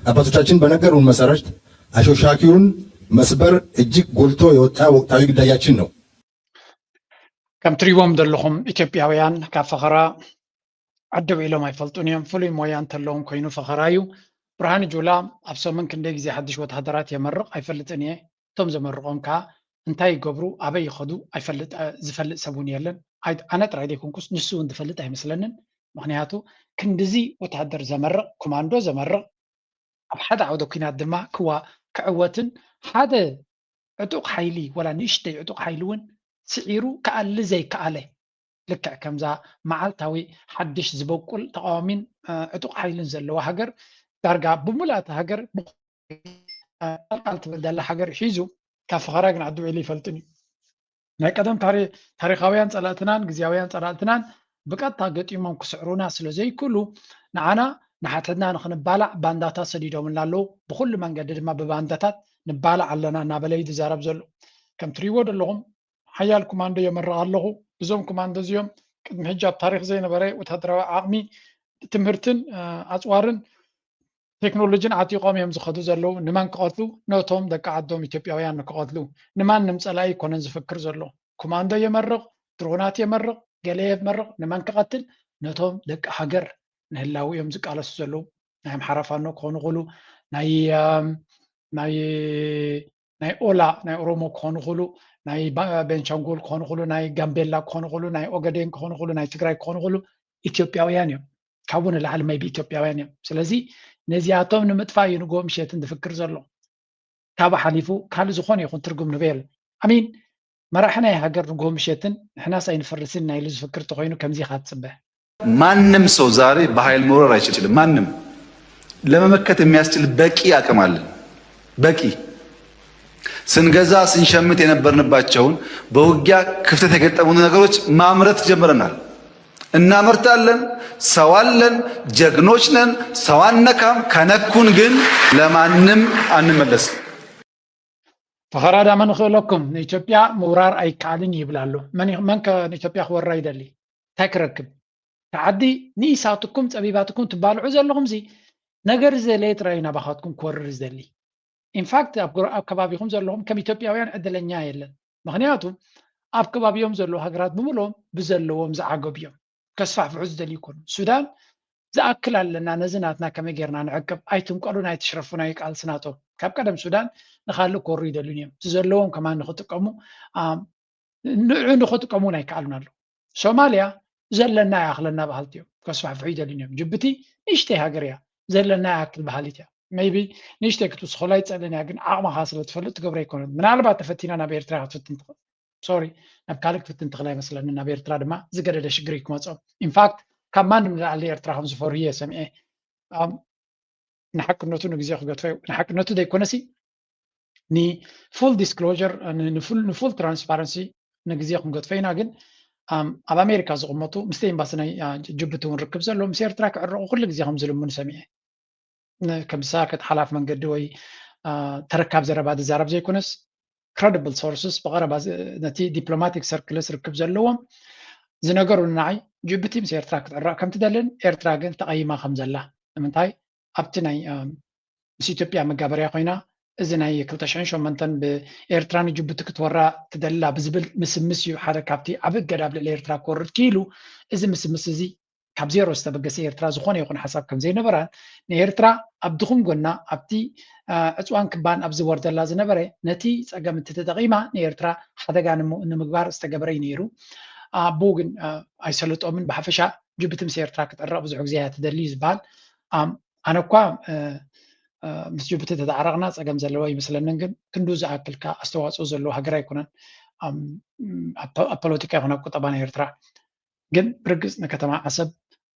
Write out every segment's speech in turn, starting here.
አባቶቻችን በነገሩን መሰረት አሾሻኪውን መስበር እጅግ ጎልቶ የወጣ ወቅታዊ ግዳጃችን ነው። ከም ትሪዎም ዘለኹም ኢትዮጵያውያን ካብ ፈኸራ ዓደው ኢሎም ኣይፈልጡን እዮም። ፍሉይ ሞያ እንተለዎም ኮይኑ ፈኸራ እዩ። ብርሃኑ ጁላ ኣብ ሰሙን ክንደይ ግዜ ሓድሽ ወተሃደራት የመርቕ ኣይፈልጥን እየ። እቶም ዘመርቖም ከዓ እንታይ ይገብሩ ኣበይ ይኸዱ ዝፈልጥ ሰብ እውን የለን። ኣነ ጥራይ ዘይኮንኩስ ንሱ እውን ዝፈልጥ ኣይመስለንን። ምክንያቱ ክንድዚ ወተሃደር ዘመርቕ ኮማንዶ ዘመርቕ ኣብ ሓደ ዓውደ ኲናት ድማ ክዋ ክዕወትን ሓደ ዕጡቕ ሓይሊ ወላ ንእሽተይ ዕጡቕ ሓይሊ እውን ስዒሩ ክኣሊ ዘይከኣለ ልክዕ ከምዛ መዓልታዊ ሓድሽ ዝበቁል ተቃዋሚን ዕጡቕ ሓይልን ዘለዋ ሃገር ዳርጋ ብምሉእ እታ ሃገር ቃል ትብል ዘላ ሃገር ሒዙ ካብ ፈኸራ ግን ዓዲ ውዒሉ ይፈልጥን እዩ። ናይ ቀደም ታሪኻውያን ጸላእትናን ግዜያውያን ጸላእትናን ብቀጥታ ገጢሞም ክስዕሩና ስለ ዘይክእሉ ንዓና ንሓድሕድና ንኽንባላዕ ባንዳታት ሰዲዶምልና ኣለዉ። ብኩሉ መንገዲ ድማ ብባንዳታት ንባላዕ ኣለና እናበለ እዩ ዝዛረብ ዘሎ። ከም ትሪእዎ ዘለኹም ሓያል ኮማንዶ የመርቕ ኣለኹ። እዞም ኮማንዶ እዚኦም ቅድሚ ሕጂ ኣብ ታሪኽ ዘይነበረ ወታደራዊ ዓቕሚ ትምህርትን ኣፅዋርን ቴክኖሎጂን ዓጢቖም እዮም ዝኸዱ ዘለዉ። ንመን ክቐትሉ? ነቶም ደቂ ዓዶም ኢትዮጵያውያን ንክቐትሉ። ንማንም ፀላኢ ኣይኮነን ዝፍክር ዘሎ። ኮማንዶ የመርቕ፣ ድሮናት የመርቕ፣ ገለ የመርቕ። ንመን ክቐትል? ነቶም ደቂ ሃገር ንህላዊ እዮም ዝቃለሱ ዘለዉ። ናይ ኣምሓራ ፋኖ ክኾኑ ይኽእሉ፣ ናይ ናይ ናይ ኦላ ናይ ኦሮሞ ክኾኑ ይኽእሉ፣ ናይ ቤንሻንጉል ክኾኑ ይኽእሉ፣ ናይ ጋምቤላ ክኾኑ ይኽእሉ፣ ናይ ኦገዴን ክኾኑ ይኽእሉ፣ ናይ ትግራይ ክኾኑ ይኽእሉ፣ ኢትዮጵያውያን እዮም። ካብኡ ንላዕሊ maybe ኢትዮጵያውያን እዮም። ስለዚ ነዚኣቶም ንምጥፋእ እዩ ንግሆ ምሸትን ዝፍክር ዘሎ። ካብ ሓሊፉ ካልእ ዝኾነ ይኹን ትርጉም ንበየሉ። ኣሚን መራሒ ናይ ሃገር ንግሆ ምሸትን ንሕናስ ኣይንፈርስን ኢና ኢሉ ዝፍክር ተኾይኑ ከምዚ ኢኻ ትፅበ። ማንም ሰው ዛሬ በኃይል መውረር አይችልም። ማንም ለመመከት የሚያስችል በቂ አቅም አለን። በቂ ስንገዛ ስንሸምት የነበርንባቸውን በውጊያ ክፍተት የገጠሙን ነገሮች ማምረት ጀምረናል። እናመርታለን። ሰው አለን። ጀግኖች ነን። ሰው አነካም። ከነኩን ግን ለማንም አንመለስም። ፈኸራ ዳመ ንኽእለኩም ንኢትዮጵያ ምውራር ኣይከኣልን ይብል ኣሎ። መን ከ ንኢትዮጵያ ክወራ ይደሊ? እንታይ ክረክብ? ተዓዲ ንኢሳትኩም ፀቢባትኩም ትባልዑ ዘለኹም ዚ ነገር ዝደለየ ጥራይ ናባኻትኩም ክወርር ዝደሊ። ኢንፋክት ኣብ ከባቢኹም ዘለኹም ከም ኢትዮጵያውያን ዕድለኛ የለን። ምክንያቱ ኣብ ከባቢኦም ዘለዉ ሃገራት ብምልኦም ብዘለዎም ዝዓገቡ እዮም። ከስፋሕፍሑ ዝደልዩ ይኮኑ። ሱዳን ዝኣክል ኣለና፣ ነዚ ናትና ከመይ ጌርና ንዕቅብ? ኣይትንቀሉን ኣይትሽረፉን እዩ ቃልሲ ናቶም። ካብ ቀደም ሱዳን ንኻልእ ክወሩ ይደልዩን እዮም። እቲ ዘለዎም ከማን ንኽጥቀሙ ንዑ ንኽጥቀሙ እውን ኣይከኣሉን ኣለዉ። ሶማልያ ዘለና ይኣኽለና በሃልቲ እዮም፣ ከስፋሕፍሑ ይደልዩን እዮም። ጅቡቲ ንእሽተይ ሃገር እያ፣ ዘለና ይኣክል በሃሊት እያ። maybe ንእሽተይ ክትውስኸሉ ኣይትጸልን እያ፣ ግን ዓቕምኻ ስለ ትፈልጥ ትገብሮ ኣይኮነን። ምናልባት ተፈቲና ናብ ኤርትራ ክትፍትን ትኽእል። ሶሪ ናብ ካልእ ክትፍትን ትኽእል ኣይመስለንን። ናብ ኤርትራ ድማ ዝገደደ ሽግር እዩ ክመፅኦም። ኢንፋክት ካብ ማንም ንላዕሊ ኤርትራ ከም ዝፈርሁ እየ ሰሚዐ። ንሓቅነቱ ንግዜ ክገድፎ እዩ። ንሓቅነቱ ዘይኮነሲ ን full disclosure ን full transparency ንግዜ ክንገድፎ ኢና። ግን ኣብ ኣሜሪካ ዝቕመጡ ምስቲ ኤምባሲ ናይ ጅቡቲ እውን ርክብ ዘሎ ምስ ኤርትራ ክዕረቑ ኩሉ ግዜ ከም ዝልምኑ ሰሚዐ። ከም ዝሰከት ሓላፍ መንገዲ ወይ ተረካብ ዘረባ ዝዛረብ ዘይኮነስ credible sources ብቐረባ ነቲ diplomatic circles ርክብ ዘለዎም ዝነገሩኒ ንዓይ ጅቡቲ ምስ ኤርትራ ክትዕረቕ ከም ትደልን ኤርትራ ግን ተቐይማ ከም ዘላ ንምንታይ ኣብቲ ናይ ምስ ኢትዮጵያ መጋበርያ ኮይና እዚ ናይ ክልተ ሽሕን ሸሞንተን ብኤርትራ ንጅቡቲ ክትወራ ትደላ ብዝብል ምስምስ እዩ ሓደ ካብቲ ዓቢ እገዳ ኣብ ልዕሊ ኤርትራ ክወርድ ክኢሉ። እዚ ምስምስ እዚ ካብ ዜሮ ዝተበገሰ ኤርትራ ዝኾነ ይኹን ሓሳብ ከም ዘይነበራን ንኤርትራ ኣብ ድኹም ጎና ኣብቲ ዕፅዋን ክባን ኣብ ዝወርደላ ዝነበረ ነቲ ፀገም እንትተጠቒማ ንኤርትራ ሓደጋ ንምግባር ዝተገበረ እዩ ነይሩ። ኣብኡ ግን ኣይሰለጦምን። ብሓፈሻ ጅቡቲ ምስ ኤርትራ ክትዕረቕ ብዙሕ ግዜ እያ ትደሊ እዩ ዝበሃል። ኣነ እኳ ምስ ጅቡቲ ተተዓረቕና ፀገም ዘለዎ ይመስለንን ግን ክንዱ ዝኣክል ከኣ ኣስተዋፅኦ ዘለዎ ሃገር ኣይኮነን ኣብ ፖለቲካ ይኹን ኣብ ቁጠባ ናይ ኤርትራ። ግን ብርግፅ ንከተማ ዓሰብ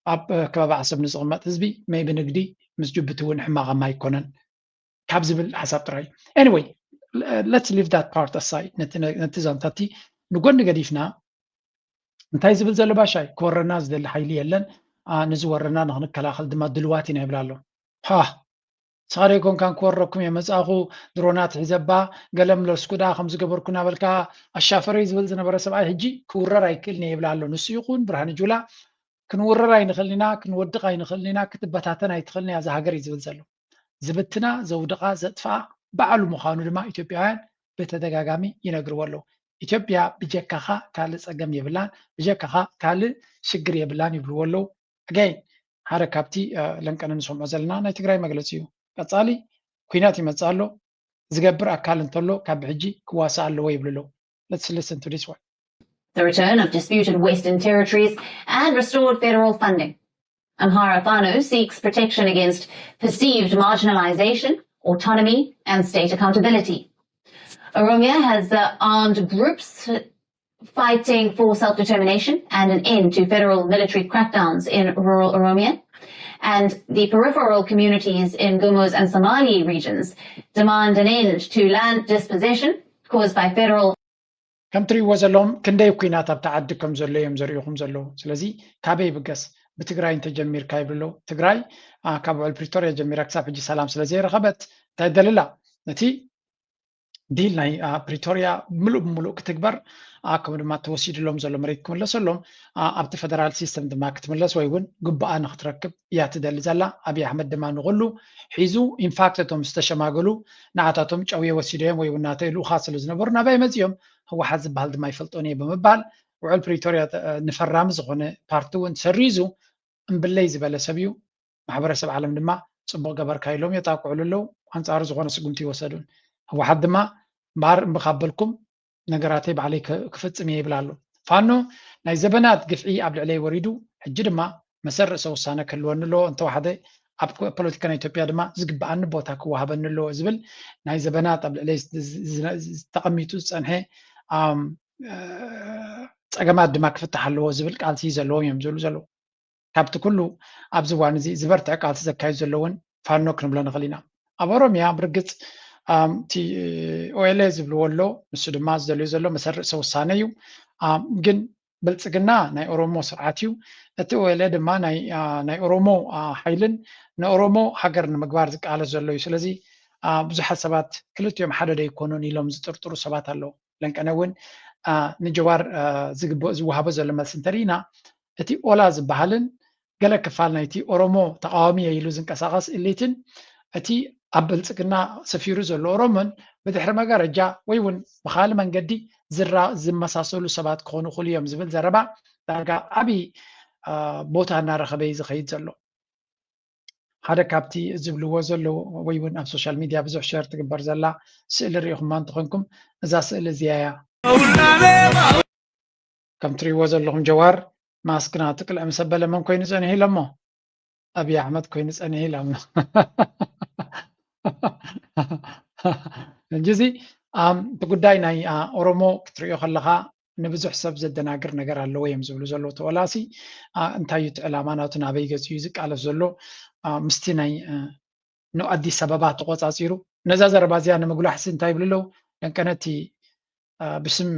ኣብ ከባቢ ዓሰብ ንዝቕመጥ ህዝቢ maybe ንግዲ ምስ ጅቡቲ እውን ሕማቕ ኣይኮነን ካብ ዝብል ሓሳብ ጥራይ። Anyway let's leave that part aside። ነቲ ዛንታቲ ንጎኒ ገዲፍና እንታይ ዝብል ዘሎ ባሻይ ክወረና ዝደሊ ሓይሊ የለን። ንዝወረና ንክንከላኸል ድማ ድልዋት ኢና ይብል ኣሎ። ሃ ንስኻ ዶ ኣይኮንካን ክወረኩም እየ መጻእኹ ድሮናት ሒዘባ ገለ ምለስኩ ደኣ ከም ዝገበርኩ እናበልካ ኣሻፈረይ ዝብል ዝነበረ ሰብኣይ ሕጂ ክውረር ኣይክእልን እየ ይብል ኣሎ። ንሱ ይኹን ብርሃነ ጁላ ክንውረር ኣይንኽእልን ኢና፣ ክንወድቕ ኣይንኽእልን ኢና፣ ክትበታተን ኣይትኽእልን እያ እዛ ሃገር እዩ ዝብል ዘሎ። ዝብትና፣ ዘውድቓ፣ ዘጥፍኣ ባዕሉ ምዃኑ ድማ ኢትዮጵያውያን ብተደጋጋሚ ይነግርዎ ኣለዉ። ኢትዮጵያ ብጀካኻ ካልእ ጸገም የብላን፣ ብጀካኻ ካልእ ሽግር የብላን ይብልዎ ኣለዉ። ኣገይን ሓደ ካብቲ ለንቀነ ንሰምዖ ዘለና ናይ ትግራይ መግለፂ እዩ። ቀፃሊ ኩናት ይመፅእ ኣሎ፣ ዝገብር ኣካል እንተሎ ካብ ሕጂ ክዋሳእ ኣለዎ ይብሉ ኣለዉ። Let's listen to this one. The return of disputed Western territories and restored federal funding. Amhara Fano seeks protection against perceived marginalization, autonomy, and state accountability. Oromia has the armed groups fighting for self-determination and an end to federal military crackdowns in rural Oromia. And the peripheral communities in Gumuz and Somali regions demand an end to land dispossession caused by federal ከም ትሪእዎ ዘለኹም ክንደይ ኩናት ኣብቲ ዓዲ ከም ዘሎ እዮም ዘርእኹም ዘለዉ። ስለዚ ካበይ ይብገስ? ብትግራይ እንተጀሚርካ ይብሉ ኣለዉ። ትግራይ ካብ ውዕል ፕሪቶርያ ጀሚራ ክሳብ ሕጂ ሰላም ስለ ዘይረኸበት እንታይ ደልላ? ነቲ ዲል ናይ ፕሪቶርያ ምሉእ ብምሉእ ክትግበር፣ ከምኡ ድማ ተወሲድሎም ዘሎ መሬት ክምለሰሎም፣ ኣብቲ ፈደራል ሲስተም ድማ ክትምለስ ወይ እውን ግቡኣ ንክትረክብ እያ ትደሊ ዘላ። ኣብይ ኣሕመድ ድማ ንኩሉ ሒዙ፣ ኢንፋክት እቶም ዝተሸማገሉ ንዓታቶም ጨውየ ወሲደዮም ወይ እውን ናተይ ልኡኻት ስለ ዝነበሩ ናበይ መፂኦም፣ ህወሓት ዝበሃል ድማ ይፈልጦን እየ ብምባል ውዕል ፕሪቶርያ ንፈራሚ ዝኾነ ፓርቲ እውን ሰሪዙ እምብለይ ዝበለ ሰብ እዩ። ማሕበረሰብ ዓለም ድማ ፅቡቕ ገበርካ ኢሎም የጣቅዕሉ ኣለዉ። ኣንፃሩ ዝኾነ ስጉምቲ ይወሰዱን። ህወሓት ድማ እምበሃር እምቢ ካብ በልኩም ነገራተይ ባዕለይ ክፍፅም እየ ይብል ኣሎ። ፋኖ ናይ ዘበናት ግፍዒ ኣብ ልዕለይ ወሪዱ፣ ሕጂ ድማ መሰል ርእሰ ውሳነ ክህልወኒ ኣለዎ፣ እንተወሓደ ኣብ ፖለቲካ ናይ ኢትዮጵያ ድማ ዝግበኣኒ ቦታ ክወሃበኒ ኣለዎ ዝብል ናይ ዘበናት ኣብ ልዕለይ ተቐሚጡ ዝፀንሐ ፀገማት ድማ ክፍታሕ ኣለዎ ዝብል ቃልሲ ዘለዎም እዮም ዝብሉ ዘለዉ። ካብቲ ኩሉ ኣብዚ እዋን እዚ ዝበርትዐ ቃልሲ ዘካይዱ ዘለውን ፋኖ ክንብሎ ንኽእል ኢና። ኣብ ኦሮሚያ ብርግፅ እቲ ኦኤልኤ ዝብልዎ ኣሎ፣ ንሱ ድማ ዝደልዮ ዘሎ መሰል ርእሰ ውሳነ እዩ። ግን ብልፅግና ናይ ኦሮሞ ስርዓት እዩ። እቲ ኦኤልኤ ድማ ናይ ኦሮሞ ሓይልን ንኦሮሞ ሃገር ንምግባር ዝቃለስ ዘሎ እዩ። ስለዚ ብዙሓት ሰባት ክልቲኦም ሓደ ዶ ይኮኑን ኢሎም ዝጥርጥሩ ሰባት ኣለዉ። ለንቀነ እውን ንጀዋር ዝግብኦ ዝወሃቦ ዘሎ መልሲ እንተሪኢና፣ እቲ ኦላ ዝበሃልን ገለ ክፋል ናይቲ ኦሮሞ ተቃዋሚ እየ ኢሉ ዝንቀሳቐስ ኢሊትን እቲ ኣብ ብልፅግና ሰፊሩ ዘሎ ኦሮሞን ብድሕሪ መጋረጃ ወይ እውን ብካልእ መንገዲ ዝራ ዝመሳሰሉ ሰባት ክኾኑ ይኽእሉ እዮም ዝብል ዘረባ ዳርጋ ዓብዪ ቦታ እናረኸበ እዩ ዝኸይድ ዘሎ። ሓደ ካብቲ ዝብልዎ ዘለዉ ወይ እውን ኣብ ሶሻል ሚድያ ብዙሕ ሸር ትግበር ዘላ ስእሊ ርኢኹማ እንተኾንኩም፣ እዛ ስእሊ እዚኣ እያ። ከም ትሪእዎ ዘለኹም ጀዋር ማስክና ትቅልዕ ምስ ኣበለ መን ኮይኑ ጸኒሑ ኢሎሞ? ኣብይ ኣሕመድ ኮይኑ ጸኒሑ ኢሎም። ሕጂ እዚ እቲ ጉዳይ ናይ ኦሮሞ ክትሪኦ ከለኻ ንብዙሕ ሰብ ዘደናግር ነገር ኣለዎ እዮም ዝብሉ ዘለዉ ተወላሲ። እንታይ እዩ እቲ ዕላማ ናቱ? ናበይ ገፂ እዩ ዝቃለስ ዘሎ? ምስቲ ናይ ንኣዲስ ኣበባ ተቆፃፂሩ ነዛ ዘረባ እዚኣ ንምጉላሕሲ እንታይ ይብሉ ኣለዉ? ለንቀነቲ ብስም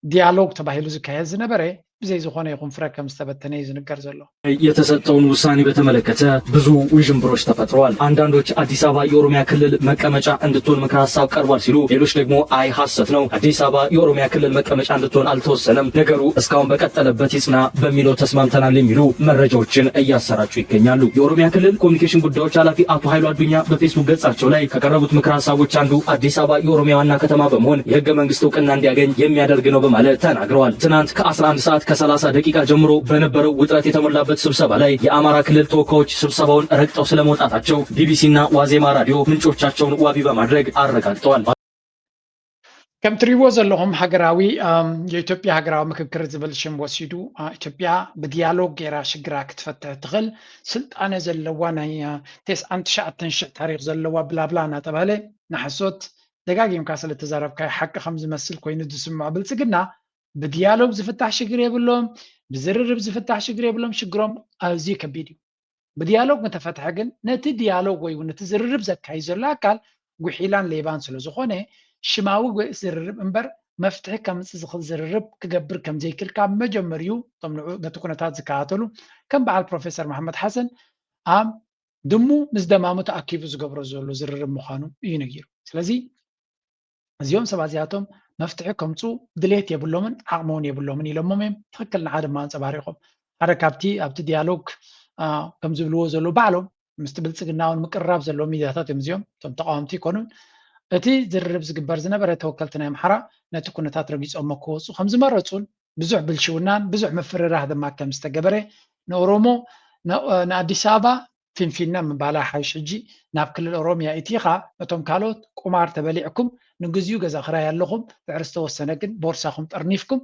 ዲያሎግ ተባሂሉ ዝካየድ ዝነበረ ብዘይ ዝኾነ ይኹን ፍረ ከም ዝተበተነ እዩ ዝንገር ዘሎ። የተሰጠውን ውሳኔ በተመለከተ ብዙ ውዥንብሮች ተፈጥረዋል። አንዳንዶች አዲስ አበባ የኦሮሚያ ክልል መቀመጫ እንድትሆን ምክረ ሀሳብ ቀርቧል ሲሉ፣ ሌሎች ደግሞ አይ ሐሰት ነው፣ አዲስ አበባ የኦሮሚያ ክልል መቀመጫ እንድትሆን አልተወሰነም፣ ነገሩ እስካሁን በቀጠለበት ይጽና በሚለው ተስማምተናል የሚሉ መረጃዎችን እያሰራጩ ይገኛሉ። የኦሮሚያ ክልል ኮሚኒኬሽን ጉዳዮች ኃላፊ አቶ ኃይሉ አዱኛ በፌስቡክ ገጻቸው ላይ ከቀረቡት ምክረ ሀሳቦች አንዱ አዲስ አበባ የኦሮሚያ ዋና ከተማ በመሆን የህገ መንግስት እውቅና እንዲያገኝ የሚያደርግ ነው በማለት ተናግረዋል። ትናንት ከ አስራ አንድ ሰዓት ከ ሠላሳ ደቂቃ ጀምሮ በነበረው ውጥረት የተሞላበት ስብሰባ ላይ የአማራ ክልል ተወካዮች ስብሰባውን ረግጠው ስለመውጣታቸው ቢቢሲ እና ዋዜማ ራዲዮ ምንጮቻቸውን ዋቢ በማድረግ አረጋግጠዋል። ከም ትሪእዎ ዘለኹም ሃገራዊ የኢትዮጵያ ሃገራዊ ምክክር ዝብል ሽም ወሲዱ ኢትዮጵያ ብዲያሎግ ገይራ ሽግራ ክትፈትሕ ትኽእል ስልጣነ ዘለዋ ናይ ተስዓን ትሽዓተን ሽሕ ታሪክ ዘለዋ ብላብላ እናተባህለ ንሓሶት ደጋጊምካ ስለ ተዛረብካዮ ሓቂ ከም ዝመስል ኮይኑ ዝስምዖ ብልፅግና ብዲያሎግ ዝፍታሕ ሽግር የብሎም፣ ብዝርርብ ዝፍታሕ ሽግር የብሎም። ሽግሮም ኣዝዩ ከቢድ እዩ። ብዲያሎግ ምተፈትሐ ግን ነቲ ዲያሎግ ወይ እውን ነቲ ዝርርብ ዘካይድ ዘሎ ኣካል ጉሒላን ሌባን ስለ ዝኾነ ሽማዊ ዝርርብ እምበር መፍትሒ ከምፅእ ዝኽእል ዝርርብ ክገብር ከም ዘይክእል ካብ መጀመሪኡ እቶም ንዑ ነቲ ኩነታት ዝከታተሉ ከም በዓል ፕሮፌሰር መሓመድ ሓሰን ኣብ ድሙ ምስ ደማሙ ተኣኪቡ ዝገብሮ ዘሎ ዝርርብ ምዃኑ እዩ ነጊሩ። ስለዚ እዚኦም ሰባት እዚኣቶም መፍትሒ ከምፁ ድሌት የብሎምን ዓቕሚ እውን የብሎምን ኢሎሞም እዮም። ትኽክል ንዓ ድማ ኣንፀባሪቖም ሓደ ካብቲ ኣብቲ ዲያሎግ ከም ዝብልዎ ዘለዉ ባዕሎም ምስቲ ብልፅግና እውን ምቅርራብ ዘለዎም ሚድያታት እዮም እዚኦም። እቶም ተቃወምቲ ይኮኑን፣ እቲ ዝርርብ ዝግበር ዝነበረ ተወከልቲ ናይ ኣምሓራ ነቲ ኩነታት ረጊፆሞ ክወፁ ከም ዝመረፁን ብዙሕ ብልሽውናን ብዙሕ ምፍርራህ ድማ ከም ዝተገበረ፣ ንኦሮሞ ንኣዲስ ኣበባ ፊንፊነ ምባላ ሓይሽ ሕጂ ናብ ክልል ኦሮሚያ ኢቲኻ ነቶም ካልኦት ቁማር ተበሊዕኩም ንግዚኡ ገዛ ክራይ ኣለኹም ድሕሪ ዝተወሰነ ግን ቦርሳኹም ጠርኒፍኩም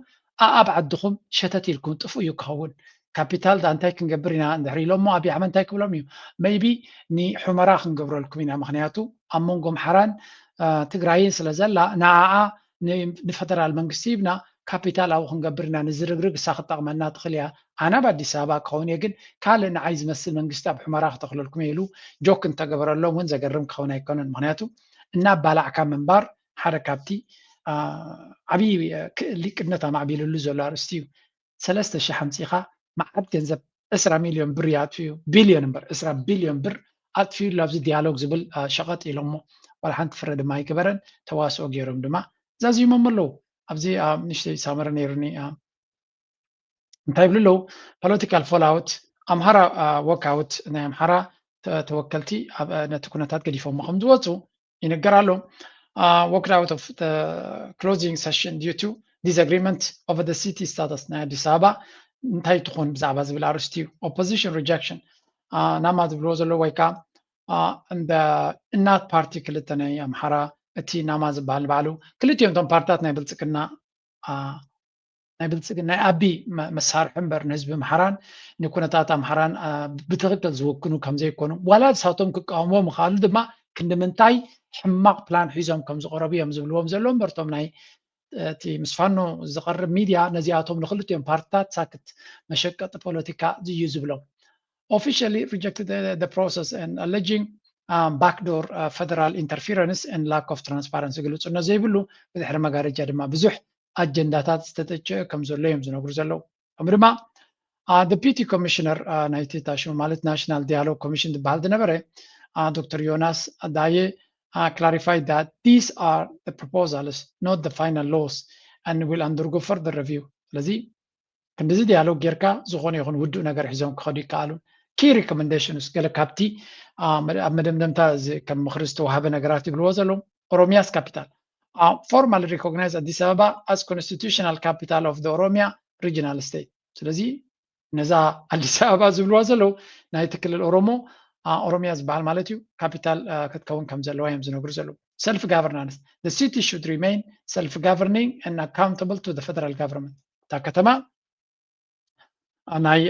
ኣኣብ ዓድኹም ሸተት ኢልኩም ጥፉእ እዩ ክኸውን። ካፒታል እንታይ ክንገብር ኢና እንድሕር ኢሎሞ ኣብይ ኣሕመድ እንታይ ክብሎም እዩ? መይቢ ንሑመራ ክንገብረልኩም ኢና፣ ምክንያቱ ኣብ መንጎ ኣምሓራን ትግራይን ስለ ዘላ ንዓኣ ንፈደራል መንግስቲ ሂብና ካፒታል ኣብኡ ክንገብር ኢና፣ ንዝርግርግ እሳ ክጠቕመና ትኽእል እያ፣ ኣነ ኣብ ኣዲስ ኣበባ ክኸውን እየ ግን ካልእ ንዓይ ዝመስል መንግስቲ ኣብ ሑመራ ክተኽለልኩም እየ ኢሉ ጆክ እንተገበረሎም እውን ዘገርም ክኸውን ኣይኮነን። ምክንያቱ እናባላዕካ ምንባር ሓደ ካብቲ ዓብዪ ክእሊ ቅድነት ኣማዕቢልሉ ዘሎ ኣርእስቲ እዩ። ሰለስተ ሺሕ ኣምፂኻ መዓት ገንዘብ ዕስራ ሚልዮን ብር ይኣጥፍዩ፣ ቢልዮን እምበር ዕስራ ቢልዮን ብር ኣጥፍዩሉ ኣብዚ ዲያሎግ ዝብል ሸቐጥ ኢሎሞ ዋላ ሓንቲ ፍረ ድማ ኣይገበረን። ተዋስኦ ገይሮም ድማ ዛዚሞም ኣለዉ። ኣብዚ ንሽተይ ሳመረ ነይሩኒ እንታይ ይብሉ ኣለዉ? ፖለቲካል ፎልኣውት ኣምሃራ ወክኣውት ናይ ኣምሓራ ተወከልቲ ነቲ ኩነታት ገዲፎሞ ከም ዝወፁ ይንገር ኣሎ። Walked out of the closing session due to disagreement over the city status ናይ ኣዲስ ኣበባ እንታይ ትኾን ብዛዕባ ዝብል ኣርስቲ እዩ። Opposition rejection ናማ ዝብልዎ ዘለዉ ወይ ከዓ እንደ እናት ፓርቲ ክልተ ናይ ኣምሓራ እቲ ናማ ዝበሃል ንባዕሉ ክልቲኦም እቶም ፓርትታት ናይ ብልፅግና ናይ ብልፅግና ናይ ኣቢ መሳርሒ እምበር ንህዝቢ ኣምሓራን ንኩነታት ኣምሓራን ብትክክል ዝውክኑ ከምዘይኮኑ ዋላ ንሳቶም ክቃወምዎ ምኽኣሉ ድማ ክንዲ ምንታይ ሕማቕ ፕላን ሒዞም ከም ዝቐረቡ እዮም ዝብልዎም ዘለዉ እምበር እቶም ናይ እቲ ምስ ፋኖ ዝቐርብ ሚድያ ነዚኣቶም ንክልቲኦም ፓርትታት ሳክት መሸቀጢ ፖለቲካ እዩ ዝብሎም። Officially rejected the process and alleging backdoor federal interference and lack of transparency ግልፅነት ዘይብሉ ብድሕሪ መጋረጃ ድማ ብዙሕ ኣጀንዳታት ዝተጠጨ ከም ዘሎ እዮም ዝነግሩ ዘለዉ። ከምኡ ድማ deputy commissioner ናይቲ ታሽሙ ማለት ናሽናል ዲያሎግ ኮሚሽን ዝበሃል ዝነበረ ዶክተር ዮናስ ዳየ clarified that these are the proposals, not the final laws, and will undergo further review. ስለዚ ክንዲዚ ዲያሎግ ጌርካ ዝኾነ ይኹን ውዱእ ነገር ሒዞም ክኸዱ ይከኣሉን። Key recommendations ገለ ካብቲ ኣብ መደምደምታ እዚ ከም ምኽሪ ዝተዋሃበ ነገራት ይብልዎ ዘለዉ። Oromia's capital formally recognize Addis Ababa as constitutional capital of the Oromia regional state። ስለዚ ነዛ ኣዲስ ኣበባ ዝብልዋ ዘለዉ ናይቲ ክልል ኦሮሞ ኦሮሚያ ዝበሃል ማለት እዩ ካፒታል ክትከውን ከም ዘለዋ እዮም ዝነግሩ ዘለዉ። Self governance, the city should remain self governing and accountable to the federal government። እታ ከተማ ናይ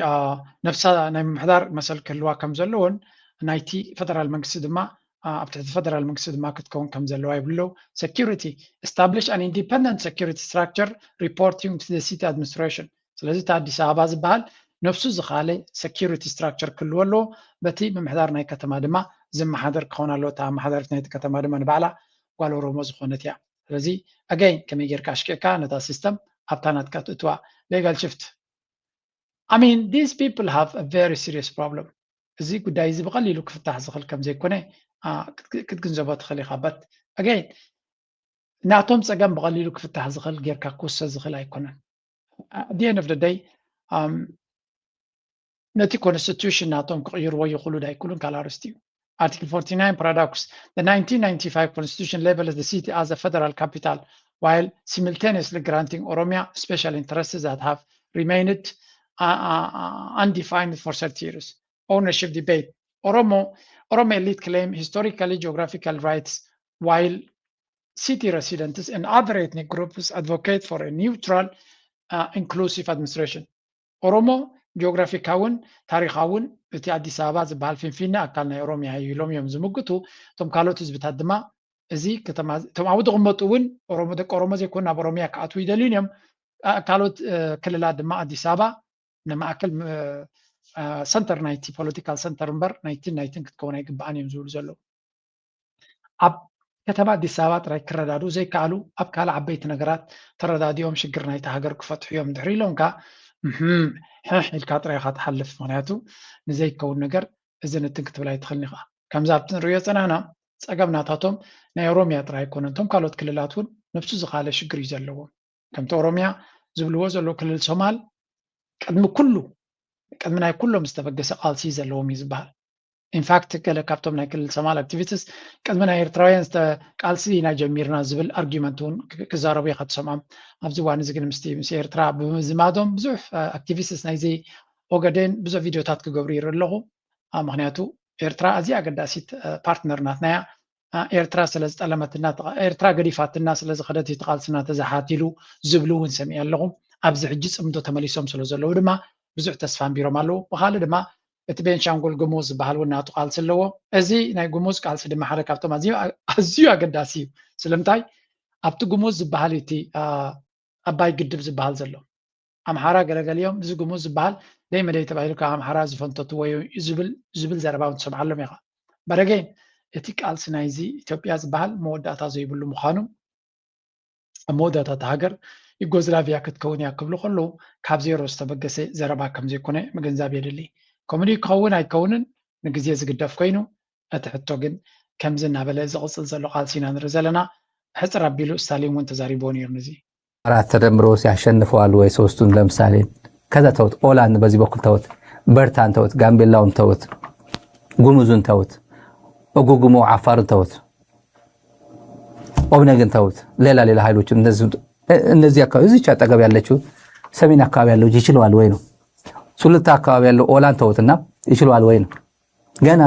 ነብሳ ናይ ምምሕዳር መሰል ክህልዋ ከም ዘለዎን ናይቲ ፈደራል መንግስቲ ድማ ኣብ ትሕቲ ፈደራል መንግስቲ ድማ ክትከውን ከም ዘለዋ ይብሉ ኣለዉ። Security, establish an independent security structure reporting to the city administration። ስለዚ እቲ ኣዲስ ኣበባ ዝበሃል ነብሱ ዝኻለ security structure ክህልዎ ኣለዎ። በቲ ምምሕዳር ናይ ከተማ ድማ ዝመሓደር ክኸውን ኣለዎ። እታ ኣመሓዳሪት ናይቲ ከተማ ድማ ንባዕላ ጓል ኦሮሞ ዝኾነት እያ። ስለዚ again ከመይ ጌርካ ኣሽቂዕካ ነታ ሲስተም ኣብታ ናትካ ትእትዋ። Legal shift, I mean these people have a very serious problem። እዚ ጉዳይ እዚ ብቐሊሉ ክፍታሕ ዝኽእል ከም ዘይኮነ ክትግንዘቦ ትኽእል ኢኻ። But again ናቶም ፀገም ብቐሊሉ ክፍታሕ ዝኽእል ጌርካ ክውሰድ ዝኽእል ኣይኮነን። At the end of the day ነቲ ኮንስቲቱሽን ናቶም ክቕይርዎ ይኽእሉ ዶ ኣይክእሉን ካልእ ኣርእስቲ እዩ። Article forty-nine paradox, the nineteen ninety-five constitution labels the city as a federal capital while simultaneously granting Oromia special interests that have remained undefined for thirty years. Ownership debate, Oromo, Oromo elite claim historically geographical rights while city residents and other ethnic groups advocate for a neutral inclusive administration. ኦሮሞ ጂኦግራፊካውን ታሪኻውን እቲ ኣዲስ ኣበባ ዝበሃል ፊንፊነ ኣካል ናይ ኦሮሚያ እዩ ኢሎም እዮም ዝምግቱ። እቶም ካልኦት ህዝብታት ድማ እዚ ከተማ እቶም ኣብኡ ዝቕመጡ እውን ኦሮሞ ደቂ ኦሮሞ ዘይኮኑ ናብ ኦሮሚያ ክኣትዉ ይደልዩን እዮም። ካልኦት ክልላት ድማ ኣዲስ ኣበባ ንማእከል ሰንተር ናይቲ ፖለቲካል ሰንተር እምበር ናይትን ናይትን ክትከውን ኣይግባኣን እዮም ዝብሉ ዘለዉ። ኣብ ከተማ ኣዲስ ኣበባ ጥራይ ክረዳድኡ ዘይከኣሉ ኣብ ካልእ ዓበይቲ ነገራት ተረዳዲኦም ሽግር ናይታ ሃገር ክፈትሑ እዮም እንድሕር ኢሎም ከኣ ሕሕ ኢልካ ጥራይ ኢኻ ትሓልፍ። ምክንያቱ ንዘይከውን ነገር እዚ ንትን ክትብል ኣይትኽእልን ኢኻ። ከምዚ ኣብቲ ንርእዮ ጸናሕና ጸገም ናታቶም ናይ ኦሮሚያ ጥራይ ኣይኮነን። እቶም ካልኦት ክልላት እውን ነብሱ ዝኻለ ሽግር እዩ ዘለዎም። ከምቲ ኦሮሚያ ዝብልዎ ዘለዉ ክልል ሶማል ቅድሚ ኩሉ ቅድሚ ናይ ኩሎም ዝተበገሰ ቃልሲ ዘለዎም እዩ ዝበሃል። ኢንፋክት ገለ ካብቶም ናይ ክልል ሰማል ኣክቲቪስት ቅድሚ ናይ ኤርትራውያን ቃልሲ ኢና ጀሚርና ዝብል ኣርጊመንት እውን ክዛረቡ ኢኻ ትሰምዖም። ኣብዚ እዋን እዚ ግን ምስቲ ምስ ኤርትራ ብምዝማዶም ብዙሕ ኣክቲቪስት ናይዚ ኦገዴን ብዙሕ ቪድዮታት ክገብሩ ይርኢ ኣለኹ። ምክንያቱ ኤርትራ ኣዝያ ኣገዳሲት ፓርትነር ናትና እያ። ኤርትራ ስለ ዝጠለመትና ኤርትራ ገዲፋትና ስለ ዝኸደት እዩ ቃልስና ተዘሓቲሉ ዝብሉ እውን ሰሚዐ ኣለኹ። ኣብዚ ሕጂ ፅምዶ ተመሊሶም ስለ ዘለዉ ድማ ብዙሕ ተስፋ ኣንቢሮም ኣለዉ። ብካልእ ድማ እቲ ቤንሻንጉል ጉሙዝ ዝበሃል እውን ናቱ ቃልሲ ኣለዎ። እዚ ናይ ጉሙዝ ቃልሲ ድማ ሓደ ካብቶም ኣዝዩ ኣገዳሲ እዩ። ስለምንታይ ኣብቲ ጉሙዝ ዝበሃል እቲ ኣባይ ግድብ ዝበሃል ዘሎ ኣምሓራ ገለገሊኦም እዚ ጉሙዝ ዝበሃል ደይ መደይ ተባሂሉ ካብ ኣምሓራ ዝፈንተትዎ እዩ ዝብል ዘረባ እውን ትሰምዓሎም ኢኻ። በረገይን እቲ ቃልሲ ናይዚ ኢትዮጵያ ዝበሃል መወዳእታ ዘይብሉ ምዃኑ ኣብ መወዳእታ እታ ሃገር ዩጎዝላቪያ ክትከውን እያ ክብሉ ከለዉ ካብ ዜሮ ዝተበገሰ ዘረባ ከም ዘይኮነ ምግንዛብ የድሊ። ከምኡ ክኸውን ኣይከውንን ንግዜ ዝግደፍ ኮይኑ እቲ ሕቶ ግን ከምዚ እናበለ ዝቕፅል ዘሎ ቃልሲ ኢና ንርኢ ዘለና። ሕፅር ኣቢሉ ስታሊን እውን ተዛሪብዎ ነይሩ ነዚ። አራት ተደምሮ ያሸንፈዋል ወይ ሶስቱን ለምሳሌ ከዛ ተውት፣ ኦላን በዚህ በኩል ተውት፣ በርታን ተውት፣ ጋምቤላውን ተውት፣ ጉሙዙን ተውት፣ ኦጉጉሞ ዓፋርን ተውት፣ ኦብነግን ተውት፣ ሌላ ሌላ ኃይሎች እነዚህ አካባቢ እዚች አጠገብ ያለችው ሰሜን አካባቢ ያለው ይችለዋል ወይ ነው። ሱሉልታ አካባቢ ያለው ኦላን ተውትና ይችለዋል ወይ ነው። ገና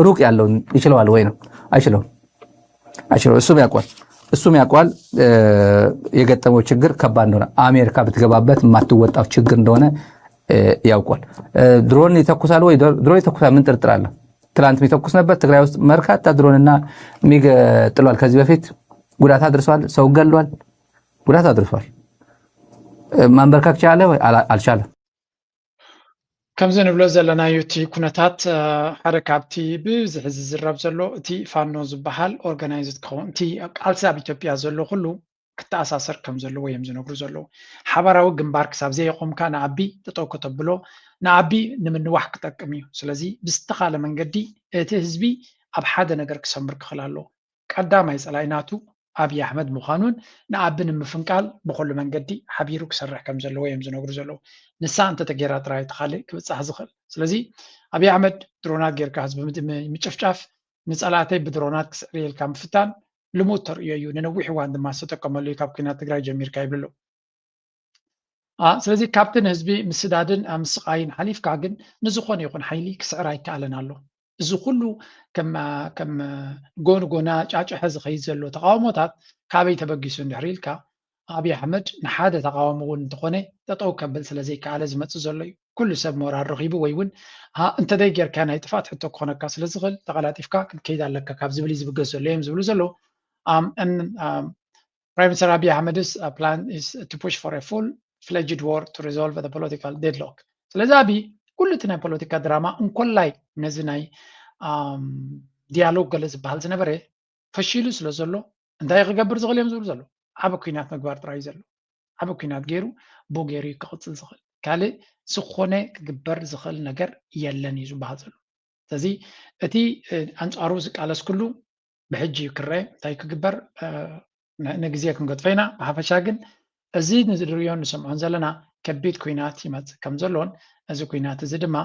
ሩቅ ያለውን ይችለዋል ወይ ነው። አይችለውም። አይችለው እሱም ያውቋል እሱም ያውቋል የገጠመው ችግር ከባድ እንደሆነ አሜሪካ ብትገባበት የማትወጣው ችግር እንደሆነ ያውቋል። ድሮን ይተኩሳል ወይ ድሮን ይተኩሳል ምን ጥርጥር አለ? ትላንት የሚተኩስ ነበር ትግራይ ውስጥ በርካታ ድሮንና ሚግ ጥሏል። ከዚህ በፊት ጉዳት አድርሷል። ሰው ገሏል። ጉዳት አድርሷል። ማንበርከክ ቻለ ወይ አልቻለም? ከምዚ ንብሎ ዘለናዩ እቲ ኩነታት ሓደ ካብቲ ብዝሒ ዝዝረብ ዘሎ እቲ ፋኖ ዝበሃል ኦርጋናይዝድ ክኸውን እቲ ቃልሲ ኣብ ኢትዮጵያ ዘሎ ኩሉ ክተኣሳሰር ከም ዘለዎ እዮም ዝነግሩ ዘለዉ። ሓባራዊ ግንባር ክሳብ ዘየቆምካ ንኣቢ ጠጠው ከተብሎ ንኣቢ ንምንዋሕ ክጠቅም እዩ። ስለዚ ብዝተኻለ መንገዲ እቲ ህዝቢ ኣብ ሓደ ነገር ክሰምር ክኽእል ኣለዎ። ቀዳማይ ፀላኢ ናቱ ኣብይ ኣሕመድ ምዃኑን ንኣቢ ንምፍንቃል ብኹሉ መንገዲ ሓቢሩ ክሰርሕ ከም ዘለዎ እዮም ዝነግሩ ዘለዉ። ንሳ እንተተጌራ ጥራይ እቲ ካልእ ክብፃሕ ዝኽእል። ስለዚ ኣብይ ኣሕመድ ድሮናት ጌርካ ህዝቢ ምጭፍጫፍ ንፀላእተይ ብድሮናት ክስዕር ኢልካ ምፍታን ልሙድ ተርእዮ እዩ፣ ንነዊሕ እዋን ድማ ዝተጠቀመሉ እዩ ካብ ኲናት ትግራይ ጀሚርካ ይብሉ ኣለዉ። ስለዚ ካብቲ ንህዝቢ ምስዳድን ምስቓይን ሓሊፍካ ግን ንዝኾነ ይኹን ሓይሊ ክስዕር ኣይከኣለን ኣሎ። እዚ ኩሉ ከም ጎኒ ጎና ጫጭሐ ዝኸይድ ዘሎ ተቃውሞታት ካበይ ተበጊሱ እንድሕር ኢልካ ኣብይ ኣሕመድ ንሓደ ተቃዋሚ እውን እንተኾነ ጠጠው ከብል ስለ ዘይከኣለ ዝመፅእ ዘሎ እዩ። ኩሉ ሰብ ሞራል ረኺቡ ወይ እውን እንተደይ ጌርካ ናይ ጥፍኣት ሕቶ ክኾነካ ስለ ዝኽእል ተቐላጢፍካ ክትከይድ ኣለካ ካብ ዝብል እዩ ዝብገስ ዘሎ እዮም ዝብሉ ዘለዉ። Prime Minister Abiy Ahmed's plan is to push for a full fledged war to resolve the political deadlock። ስለዚ ኣቢ ኩሉ እቲ ናይ ፖለቲካ ድራማ እንኮላይ ነዚ ናይ ዲያሎግ ገለ ዝበሃል ዝነበረ ፈሺሉ ስለ ዘሎ እንታይ ክገብር ዝኽእል እዮም ዝብሉ ዘሎ ዓበ ኩናት ምግባር ጥራይ ዘሎ ዓበ ኩናት ገይሩ ቡ ገይሩ ክቕፅል ዝኽእል ካልእ ዝኾነ ክግበር ዝኽእል ነገር የለን እዩ ዝበሃል ዘሎ። ስለዚ እቲ ኣንፃሩ ዝቃለስ ኩሉ ብሕጂ ክረአ እንታይ ክግበር ንግዜ ክንገጥፎ ኢና። ብሓፈሻ ግን እዚ ንዝድርዮን ንሰምዖን ዘለና ከቢድ ኩናት ይመፅእ ከም ዘሎን እዚ ኩናት እዚ ድማ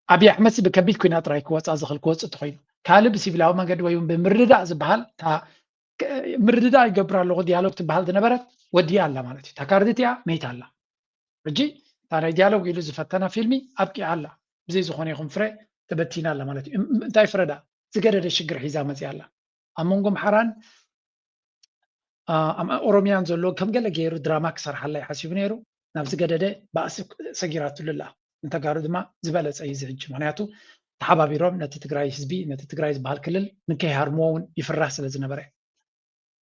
ኣብይ ኣሕመድ ብከቢድ ኩናት ጥራይ ክወፃ ዝኽእል ክወፅእ እንተኮይኑ ካልእ ብሲቪላዊ መንገዲ ወይ እውን ብምርድዳእ ዝበሃል ምርድዳእ ይገብር ኣለኹ ዲያሎግ ትበሃል ዝነበረት ወዲኣ ኣላ ማለት እዩ። እታ ካርድ እቲኣ መይታ ኣላ። ሕጂ እታ ናይ ዲያሎግ ኢሉ ዝፈተና ፊልሚ ኣብቂዓ ኣላ። ብዘይ ዝኾነ ይኹን ፍረ ተበቲና ኣላ ማለት እዩ። እንታይ ፍረ ደኣ ዝገደደ ሽግር ሒዛ መፂኣ ኣላ። ኣብ መንጎ ኣምሓራን ኦሮሚያን ዘሎ ከም ገለ ገይሩ ድራማ ክሰርሓላ ሓሲቡ ነይሩ። ናብ ዝገደደ ባእሲ ሰጊራትሉ ኣላ። ንተጋሩ ድማ ዝበለፀ እዩ እዚ ሕጂ። ምክንያቱ ተሓባቢሮም ነቲ ትግራይ ህዝቢ ነቲ ትግራይ ዝበሃል ክልል ንከይሃርምዎ እውን ይፍራሕ ስለ ዝነበረ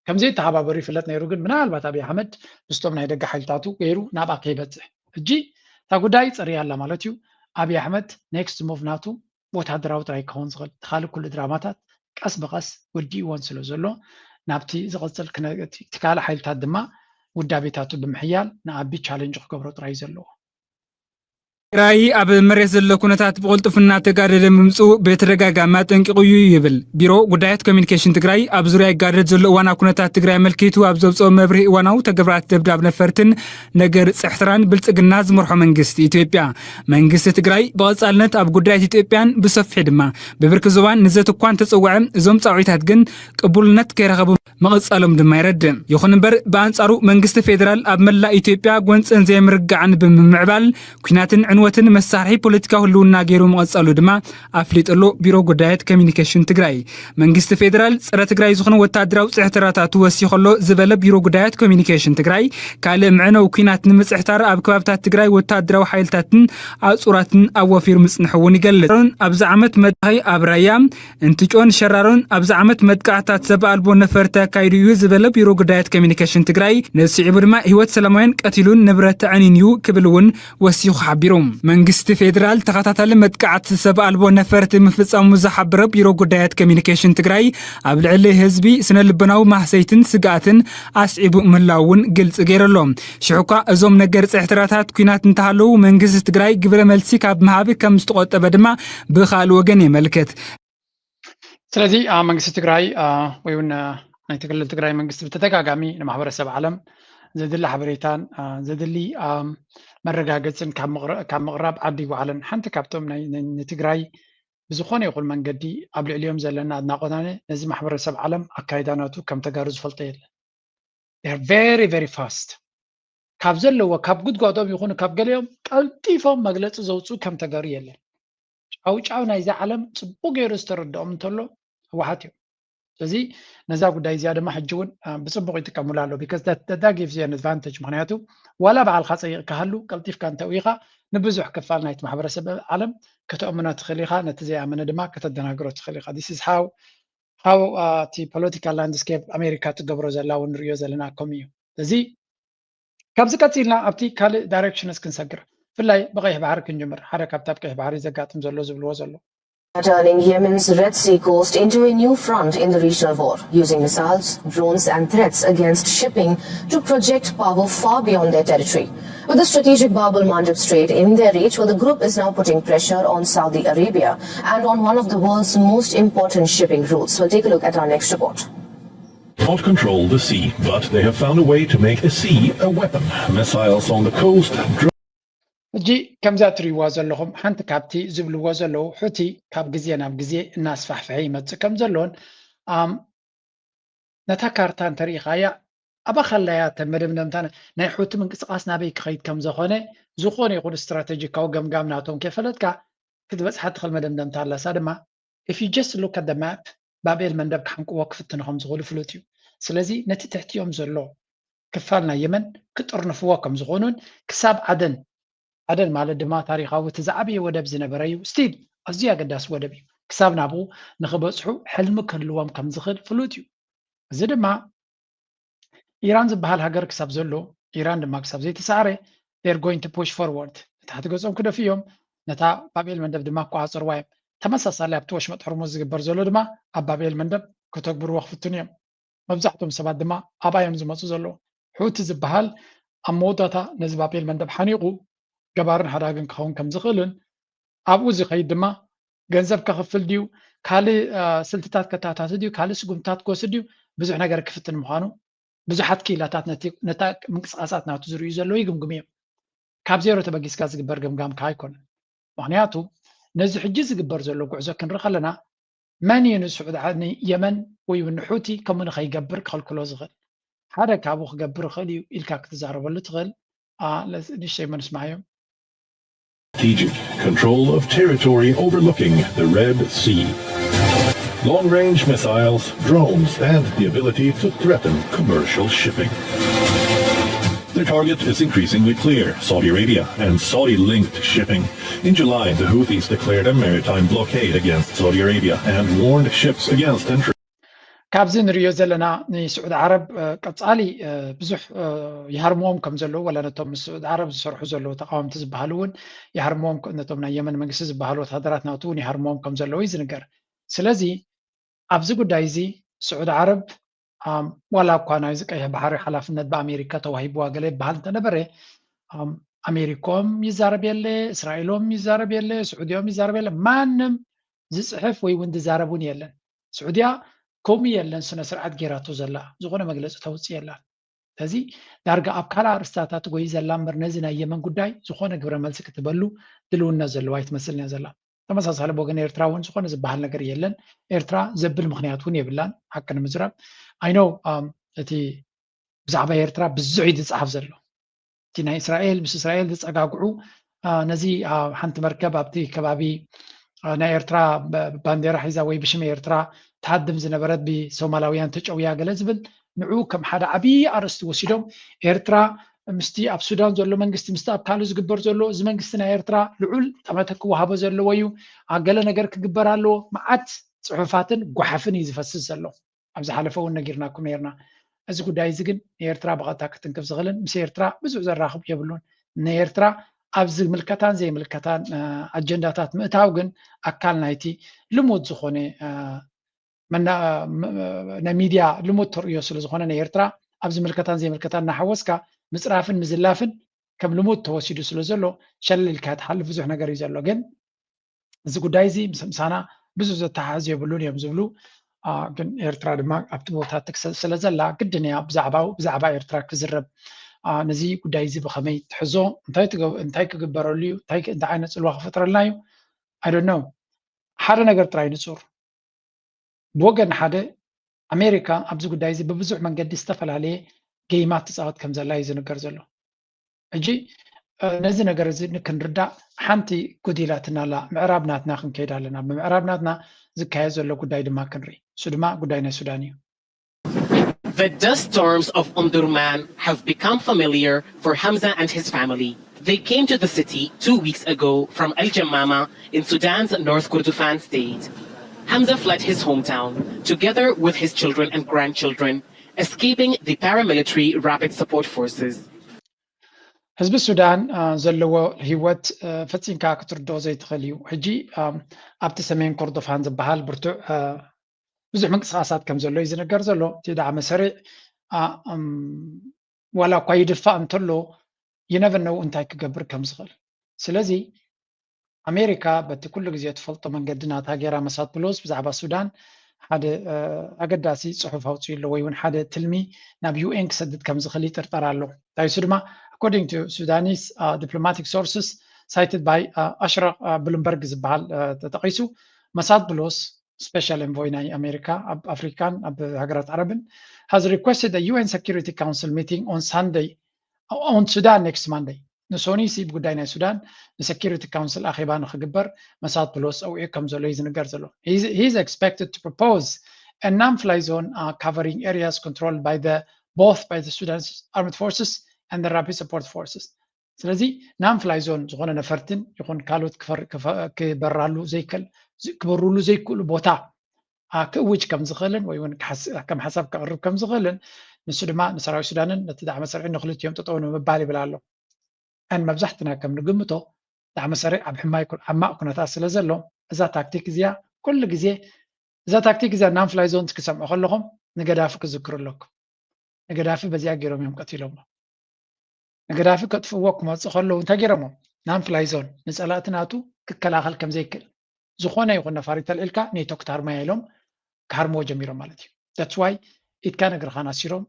ከምዘይተሓባበሩ ይፍለጥ ነይሩ። ግን ምናልባት ኣብይ ኣሕመድ ምስቶም ናይ ደገ ሓይልታቱ ገይሩ ናብኣ ከይበፅሕ ሕጂ እታ ጉዳይ ፀርያ ኣላ ማለት እዩ። ኣብይ ኣሕመድ ኔክስት ሙቭ ናቱ ወታደራዊ ጥራይ ክኸውን ዝኽእል እቲ ካልእ ኩሉ ድራማታት ቀስ ብቐስ ወዲእዎን ስለ ዘሎ ናብቲ ዝቕፅል እቲ ካልእ ሓይልታት ድማ ውዳቤታቱ ብምሕያል ንኣቢ ቻለንጅ ክገብሮ ጥራይ እዩ ዘለዎ። ትግራይ ኣብ መሬት ዘሎ ኩነታት ብቕልጡፍና ተጋደደ ምምፅኡ ብተደጋጋሚ ኣጠንቂቑ እዩ ይብል ቢሮ ጉዳያት ኮሚኒኬሽን ትግራይ። ኣብ ዙርያ ይጋደድ ዘሎ እዋናዊ ኩነታት ትግራይ ኣመልኪቱ ኣብ ዘውፅኦ መብርሂ እዋናዊ ተግባራት ደብዳብ ነፈርትን ነገር ፅሕትራን ብልፅግና ዝመርሖ መንግስቲ ኢትዮጵያ። መንግስቲ ትግራይ ብቐፃልነት ኣብ ጉዳያት ኢትዮጵያን ብሰፊሑ ድማ ብብርኪ ዞባን ንዘት እኳ እንተፀውዐ እዞም ፃውዒታት ግን ቅቡልነት ከይረኸቡ ምቕፃሎም ድማ የረድእ። ይኹን እምበር ብኣንፃሩ መንግስቲ ፌዴራል ኣብ መላእ ኢትዮጵያ ጎንፅን ዘይምርግጋዕን ብምምዕባል ኲናትን ዕንወትን መሳርሒ ፖለቲካዊ ህልውና ገይሩ ምቕፃሉ ድማ ኣፍሊጡ ኣሎ ቢሮ ጉዳያት ኮሚኒኬሽን ትግራይ። መንግስቲ ፌዴራል ፀረ ትግራይ ዝኾነ ወታደራዊ ፅሕትራታቱ ወሲኹ ኣሎ ዝበለ ቢሮ ጉዳያት ኮሚኒኬሽን ትግራይ ካልእ መዕነዊ ኲናት ንምፅሕታር ኣብ ከባብታት ትግራይ ወታደራዊ ሓይልታትን ኣፁራትን ኣዋፊሩ ምፅንሑ እውን ይገልፅ። ኣብዚ ዓመት መድረኻይ ኣብ ራያ እንትጮን ሸራሮን ኣብዚ ዓመት መጥቃዕታት ሰብ ኣልቦ ነፈርቲ ኣካይዱ እዩ ዝበለ ቢሮ ጉዳያት ኮሚኒኬሽን ትግራይ፣ ነዚ ስዒቡ ድማ ህይወት ሰላማውያን ቀቲሉን ንብረት ኣዕኒን እዩ ክብል እውን ወሲኹ ሓቢሩ። መንግስቲ ፌዴራል ተኸታታሊ መጥቃዕቲ ሰብ ኣልቦ ነፈርቲ ምፍፃሙ ዝሓበረ ቢሮ ጉዳያት ኮሚኒኬሽን ትግራይ፣ ኣብ ልዕሊ ህዝቢ ስነ ልቦናዊ ማህሰይትን ስግኣትን ኣስዒቡ ምህላው እውን ግልፂ ገይሩ ኣሎ። ሽዑ እኳ እዞም ነገር ፅሕትራታት ኲናት እንተሃለዉ መንግስቲ ትግራይ ግብረ መልሲ ካብ ምሃብ ከም ዝተቆጠበ ድማ ብኻልእ ወገን የመልክት። ስለዚ መንግስቲ ትግራይ ወይ እውን ናይቲ ክልል ትግራይ መንግስቲ ብተደጋጋሚ ንማሕበረሰብ ዓለም ዘድሊ ሓበሬታን ዘድሊ መረጋገፅን ካብ ምቕራብ ዓዲ ይወዓለን። ሓንቲ ካብቶም ንትግራይ ብዝኾነ ይኹን መንገዲ ኣብ ልዕሊኦም ዘለና ኣድናቆታነ ነዚ ማሕበረሰብ ዓለም ኣካይዳ ናቱ ከም ተጋሩ ዝፈልጦ የለን። Very very fast ካብ ዘለዎ ካብ ጉድጓዶም ይኹን ካብ ገሊኦም ቀልጢፎም መግለፂ ዘውፅኡ ከም ተጋሩ የለን። ጫውጫው ናይዚ ዓለም ፅቡቅ ገይሩ ዝተረድኦም እንተሎ ህወሓት እዮም። ስለዚ ነዛ ጉዳይ እዚኣ ድማ ሕጂ እውን ብፅቡቅ ይጥቀሙላ ኣሎ። Because that gives you an advantage። ምክንያቱ ዋላ ባዕልካ ፀይቅ ካሃሉ ቀልጢፍካ እንተውኢካ ንብዙሕ ክፋል ናይቲ ማሕበረሰብ ዓለም ከተእምኖ ትኽእል ኢኻ፣ ነቲ ዘይኣመነ ድማ ከተደናግሮ ትኽእል ኢኻ። This is how how እቲ political landscape ኣሜሪካ ትገብሮ ዘላ እውን ንሪኦ ዘለና ከምኡ እዩ። እዚ ካብዚ ቀፂልና ኣብቲ ካልእ directions ክንሰግር፣ ብፍላይ ብቀይሕ ባሕሪ ክንጅምር። ሓደ ካብቲ ኣብ ቀይሕ ባሕሪ ዘጋጥም ዘሎ ዝብልዎ ዘሎ Turning Yemen's Red Sea coast into a new front in the regional war, using missiles, drones, and threats against shipping to project power far beyond their territory. With the strategic Bab el Mandeb Strait in their reach, well, the group is now putting pressure on Saudi Arabia and on one of the world's most important shipping routes. We'll take a look at our next report. Not control the sea, but they have found a way to make a sea a weapon. Missiles on the coast, ሕጂ ከምዛ ትሪእዋ ዘለኹም ሓንቲ ካብቲ ዝብልዎ ዘለዉ ሑቲ ካብ ግዜ ናብ ግዜ እናስፋሕፍሐ ይመፅእ ከም ዘሎን ኣም ነታ ካርታ እንተሪኢኻያ ኣብ ኣኻላያ እተን መደምደምታ ናይ ሑቲ ምንቅስቃስ ናበይ ክኸይድ ከም ዘኾነ ዝኾነ ይኹን ስትራቴጂካዊ ገምጋም ናቶም ከይፈለጥካ ክትበፅሓ ትኽእል መደምደምታ ኣላ። እሳ ድማ if you just look at the map ባብኤል መንደብ ክሓንቅዎ ክፍትኑ ከም ዝኽእሉ ፍሉጥ እዩ። ስለዚ ነቲ ትሕቲኦም ዘሎ ክፋል ናይ የመን ክጥርንፍዎ ከም ዝኾኑን ክሳብ ዓደን ዓደን ማለት ድማ ታሪኻዊ እቲ ዝዓበየ ወደብ ዝነበረ እዩ። Still ኣዝዩ ኣገዳሲ ወደብ እዩ። ክሳብ ናብኡ ንኽበፅሑ ሕልሚ ክህልዎም ከም ዝኽእል ፍሉጥ እዩ። እዚ ድማ ኢራን ዝበሃል ሃገር ክሳብ ዘሎ ኢራን ድማ ክሳብ ዘይተሳዕረ they're going to push forward ንታሕቲ ገፆም ክደፍኡ እዮም። ነታ ባብኤል መንደብ ድማ ክቆፃፀርዋ እዮም። ተመሳሳሊ ኣብቲ ወሽመጥ ሕርሙዝ ዝግበር ዘሎ ድማ ኣብ ባብኤል መንደብ ከተግብርዎ ክፍትኑ እዮም። መብዛሕትኦም ሰባት ድማ ኣብኣ እዮም ዝመፁ ዘለዉ። ሑቲ ዝበሃል ኣብ መወዳእታ ነዚ ባብኤል መንደብ ሓኒቑ ገባርን ሃዳግን ክኸውን ከም ዝኽእልን ኣብኡ ዝኸይድ ድማ ገንዘብ ከኽፍል ድዩ ካልእ ስልትታት ከተታቲ ድዩ ካልእ ስጉምትታት ክወስድ ድዩ ብዙሕ ነገር ክፍትን ምዃኑ ብዙሓት ክኢላታት ነታ ምንቅስቃሳት ናቱ ዝርእዩ ዘለዉ ይግምግሙ እዮም። ካብ ዜሮ ተበጊስካ ዝግበር ገምጋም ከዓ ኣይኮነን። ምክንያቱ ነዚ ሕጂ ዝግበር ዘሎ ጉዕዞ ክንርኢ ከለና መን እዩ ንስዑድ ንየመን ወይ እውን ንሑቲ ከምኡ ንኸይገብር ክኸልክሎ ዝኽእል? ሓደ ካብኡ ክገብር ይኽእል እዩ ኢልካ ክትዛረበሉ ትኽእል? ንእሽተይ መን ስማዮም። Strategic control of territory overlooking the Red Sea. Long-range missiles, drones, and the ability to threaten commercial shipping. The target is increasingly clear, Saudi Arabia and Saudi-linked shipping. In July, the Houthis declared a maritime blockade against Saudi Arabia and warned ships against entering. ካብዚ ንሪኦ ዘለና ንስዑድ ዓረብ ቀፃሊ ብዙሕ ይሃርምዎም ከም ዘለዉ ወላ ነቶም ምስ ስዑድ ዓረብ ዝሰርሑ ዘለዉ ተቃወምቲ ዝበሃሉ እውን ይሃርምዎም ነቶም ናይ የመን መንግስቲ ዝበሃሉ ወታደራት ናቱ እውን ይሃርምዎም ከም ዘለዉ እዩ ዝንገር። ስለዚ ኣብዚ ጉዳይ እዚ ስዑድ ዓረብ ዋላ እኳ ናይዚ ቀይሕ ባሕሪ ሓላፍነት ብኣሜሪካ ተዋሂብዋ ገለ ይበሃል እንተነበረ ኣሜሪኮም ይዛረብ የለ፣ እስራኤሎም ይዛረብ የለ፣ ስዑዲዮም ይዛረብ የለ፣ ማንም ዝፅሕፍ ወይ እውን ዝዛረብ እውን የለን። ስዑዲያ ከምኡ የለን ስነ ስርዓት ጌራቶ ዘላ ዝኾነ መግለፂ ተውፅእ የላን። ስለዚ ዳርጋ ኣብ ካልእ ኣርእስታታት ትጎይ ዘላ እምበር ነዚ ናይ የመን ጉዳይ ዝኾነ ግብረ መልሲ ክትበሉ ድልውነት ዘለዋ ኣይትመስልን እያ ዘላ። ተመሳሳሊ ብወገን ኤርትራ እውን ዝኾነ ዝበሃል ነገር የለን። ኤርትራ ዘብል ምኽንያት እውን የብላን። ሓቂ ንምዝራብ ኣይኖ እቲ ብዛዕባ ኤርትራ ብዙሕ እዩ ዝፀሓፍ ዘሎ። እቲ ናይ እስራኤል ምስ እስራኤል ዝፀጋግዑ ነዚ ሓንቲ መርከብ ኣብቲ ከባቢ ናይ ኤርትራ ባንዴራ ሒዛ ወይ ብሽም ኤርትራ ትሃድም ዝነበረት ብሶማላውያን ተጨውያ ገለ ዝብል ንዑ ከም ሓደ ዓብዪ ኣርእስቲ ወሲዶም ኤርትራ ምስቲ ኣብ ሱዳን ዘሎ መንግስቲ ምስቲ ኣብ ካልእ ዝግበር ዘሎ እዚ መንግስቲ ናይ ኤርትራ ልዑል ጠመተ ክወሃቦ ዘለዎ እዩ፣ ገለ ነገር ክግበር ኣለዎ። መዓት ፅሑፋትን ጓሓፍን እዩ ዝፈስስ ዘሎ። ኣብ ዝሓለፈ እውን ነጊርናኩም ነርና። እዚ ጉዳይ እዚ ግን ንኤርትራ ብቐጥታ ክትንክፍ ዝኽእልን ምስ ኤርትራ ብዙሕ ዘራኽብ የብሉን። ንኤርትራ ኣብ ዝምልከታን ዘይምልከታን ኣጀንዳታት ምእታው ግን ኣካል ናይቲ ልሙድ ዝኾነ ናይ ሚድያ ልሙድ ተርእዮ ስለ ዝኾነ ንኤርትራ ኣብ ዝምልከታን ዘይምልከታን እናሓወስካ ምፅራፍን ምዝላፍን ከም ልሙድ ተወሲዱ ስለ ዘሎ ሸለል ኢልካ ትሓልፍ ብዙሕ ነገር እዩ ዘሎ። ግን እዚ ጉዳይ እዚ ምስ ምሳና ብዙሕ ዘተሓሕዝ የብሉን እዮም ዝብሉ። ግን ኤርትራ ድማ ኣብቲ ቦታ ትክሰል ስለ ዘላ ግድን እያ ብዛዕባ ብዛዕባ ኤርትራ ክዝረብ። ነዚ ጉዳይ እዚ ብኸመይ ትሕዞ? እንታይ ክግበረሉ እዩ? እንታይ ዓይነት ፅልዋ ክፈጥረልና እዩ? I don't know። ሓደ ነገር ጥራይ ንፁር። ብወገን ሓደ ኣሜሪካ ኣብዚ ጉዳይ እዚ ብብዙሕ መንገዲ ዝተፈላለየ ገይማት ትፃወት ከም ዘላ እዩ ዝንገር ዘሎ። ሕጂ ነዚ ነገር እዚ ንክንርዳእ ሓንቲ ጎዲላትና ኣላ። ምዕራብ ናትና ክንከይድ ኣለና። ብምዕራብ ናትና ዝካየድ ዘሎ ጉዳይ ድማ ክንርኢ። እሱ ድማ ጉዳይ ናይ ሱዳን እዩ። The dust storms of Omdurman have become familiar for Hamza and his family. They came to the city two weeks ago from El Jammama in Sudan's North Kordofan state. Hamza fled his hometown together with his children and grandchildren, escaping the paramilitary Rapid Support Forces. ህዝቢ ሱዳን ዘለዎ ህይወት ፈፂምካ ክትርድኦ ዘይትኽእል እዩ። ሕጂ ኣብቲ ሰሜን ኮርዶፋን ዝበሃል ብርቱዕ ብዙሕ ምንቅስቃሳት ከም ዘሎ እዩ ዝነገር ዘሎ። እቲ ዳዕመ ሰሪዕ ዋላ እኳ ይድፋእ እንተሎ you never know እንታይ ክገብር ከም ዝኽእል። ስለዚ ኣሜሪካ በቲ ኩሉ ግዜ ትፈልጦ መንገዲ ናታ ገይራ መሳት ብሎስ ብዛዕባ ሱዳን ሓደ ኣገዳሲ ፅሑፍ ኣውፅኡ ኣሎ ወይ እውን ሓደ ትልሚ ናብ ዩ ኤን ክሰድድ ከም ዝኽእል ይጥርጠር ኣሎ። እንታይ እሱ ድማ according to Sudanese diplomatic sources cited by ኣሽራቅ ብሉምበርግ ዝበሃል ተጠቂሱ መሳት ብሎስ special envoy ናይ ኣሜሪካ ኣብ ኣፍሪካን ኣብ ሃገራት ዓረብን has requested a U N Security Council meeting on Sunday on Sudan next Monday። ንሶኒ ሲ ብጉዳይ ናይ ሱዳን ንሰኪሪቲ ካውንስል ኣኼባ ንክግበር መሳት ብሎስ ኣውዒ ከም ዘሎ እዩ ዝንገር ዘሎ። He is expected to propose a non-fly zone covering areas controlled by the both by the Sudan's armed forces and the Rapid Support Forces። ስለዚ non-fly zone ዝኾነ ነፈርትን ይኹን ካልኦት ክበራሉ ዘይክእል ክበሩሉ ዘይክእሉ ቦታ ክእውጅ ከም ዝኽእልን ወይ እውን ከም ሓሳብ ከቕርብ ከም ዝኽእልን ንሱ ድማ ንሰራዊት ሱዳንን ነቲ ዳዕመ ሰርዒ ንክልቲኦም ጠጠው ንምባል ይብል ኣሎ። ን መብዛሕትና ከም ንግምቶ ዳዕመ ሰርዒ ኣብ ሕማይ ኩ- ኣብ ማእ ኩነታት ስለ ዘሎ እዛ ታክቲክ እዚኣ ኩሉ ግዜ እዛ ታክቲክ እዚኣ non-fly zone ክሰምዑ ከለኹም ንገዳፊ ክዝክሩ ኣለኩም። ንገዳፊ በዚኣ ገይሮም እዮም ቀቲሎሞ። ንገዳፊ ከጥፍእዎ ክመፁ ከለዉ እንታይ ገይሮሞ non-fly zone ንፀላእቲ ናቱ ክከላኸል ከም ዘይክእል ዝኾነ ይኹን ነፋሪት ተልዒልካ ኔቶ ክትሃርሞ እያ ኢሎም ክሃርምዎ ጀሚሮም ማለት እዩ። That's why ኢድካን እግርኻን ኣሲሮም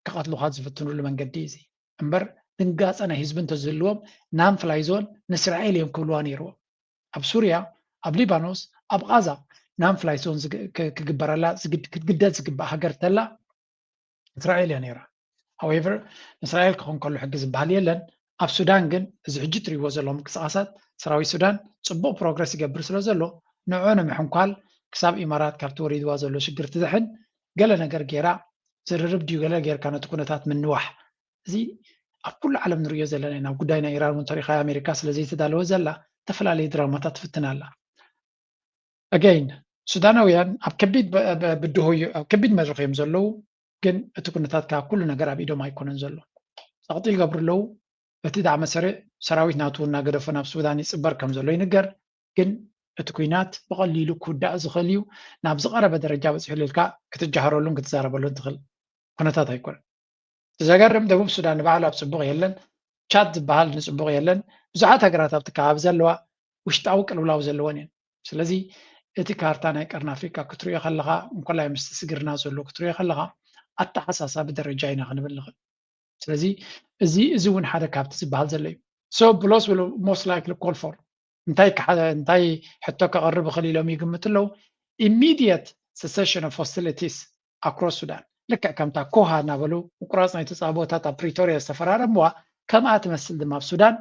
ክቐትሉኻ ዝፍትኑሉ መንገዲ እዩ እዚ እምበር ድንጋፀ ናይ ህዝቢ እንተዝህልዎም non-fly zone ንእስራኤል እዮም ክብልዋ ነይርዎም። ኣብ ሱርያ፣ ኣብ ሊባኖስ፣ ኣብ ቓዛ non-fly zone ክግበረላ ክትግደድ ዝግባእ ሃገር ተላ እስራኤል እያ ነይራ። However ንእስራኤል ክኾን ከሎ ሕጊ ዝበሃል የለን። ኣብ ሱዳን ግን እዚ ሕጂ ትሪእዎ ዘሎ ምንቅስቃሳት ሰራዊት ሱዳን ፅቡቕ progress ይገብር ስለ ዘሎ ንዑ ንምሕንኳል ክሳብ ኢማራት ካብቲ ወሪድዋ ዘሎ ሽግር ትድሕን ገለ ነገር ገይራ ዝርርብ ድዩ ገለ ጌርካ ነቲ ኩነታት ምንዋሕ እዚ ኣብ ኩሉ ዓለም ንሪኦ ዘለና ኢና። ኣብ ጉዳይ ናይ ኢራን እውን ተሪኻ ኣሜሪካ ስለ ዘይተዳለወ ዘላ ዝተፈላለዩ ድራማታት ትፍትን ኣላ። Again ሱዳናውያን ኣብ ከቢድ ብድሆ ኣብ ከቢድ መድረኽ እዮም ዘለዉ፣ ግን እቲ ኩነታት ካብ ኩሉ ነገር ኣብ ኢዶም ኣይኮነን ዘሎ። ፀቕጢ ይገብሩ ኣለዉ። እቲ ዳዕመ ሰሪዕ ሰራዊት ናቱ እናገደፎ ናብ ሱዳን ይፅበር ከም ዘሎ ይንገር፣ ግን እቲ ኩናት ብቐሊሉ ክውዳእ ዝኽእል እዩ። ናብ ዝቐረበ ደረጃ በፂሑ ኢልካ ክትጃሃረሉን ክትዛረበሉን ትኽእል ኩነታት ኣይኮነን። እቲ ዘገርም ደቡብ ሱዳን ንባዕሉ ኣብ ፅቡቕ የለን። ቻድ ዝበሃል ንፅቡቕ የለን። ብዙሓት ሃገራት ኣብቲ ከባቢ ዘለዋ ውሽጣዊ ቅልውላው ዘለወን እየን። ስለዚ እቲ ካርታ ናይ ቀርኒ ኣፍሪካ ክትሪኦ ከለኻ፣ እንኮላይ ምስቲ ስግርና ዘሎ ክትሪኦ ከለኻ፣ ኣተሓሳሳቢ ደረጃ ኢና ክንብል ንኽእል። ስለዚ እዚ እዚ እውን ሓደ ካብቲ ዝበሃል ዘሎ እዩ። So ብሎስ will most likely call for እንታይ ክሓ- እንታይ ሕቶ ከቕርብ ይኽእል ኢሎም ይግምቱ ኣለዉ። Immediate cessation of hostilities across Sudan፣ ልክዕ ከምታ ኮሃ እናበሉ ምቁራፅ ናይ ተፃቦታት ኣብ ፕሪቶሪያ ዝተፈራረምዋ ከምኣ ትመስል ድማ ኣብ ሱዳን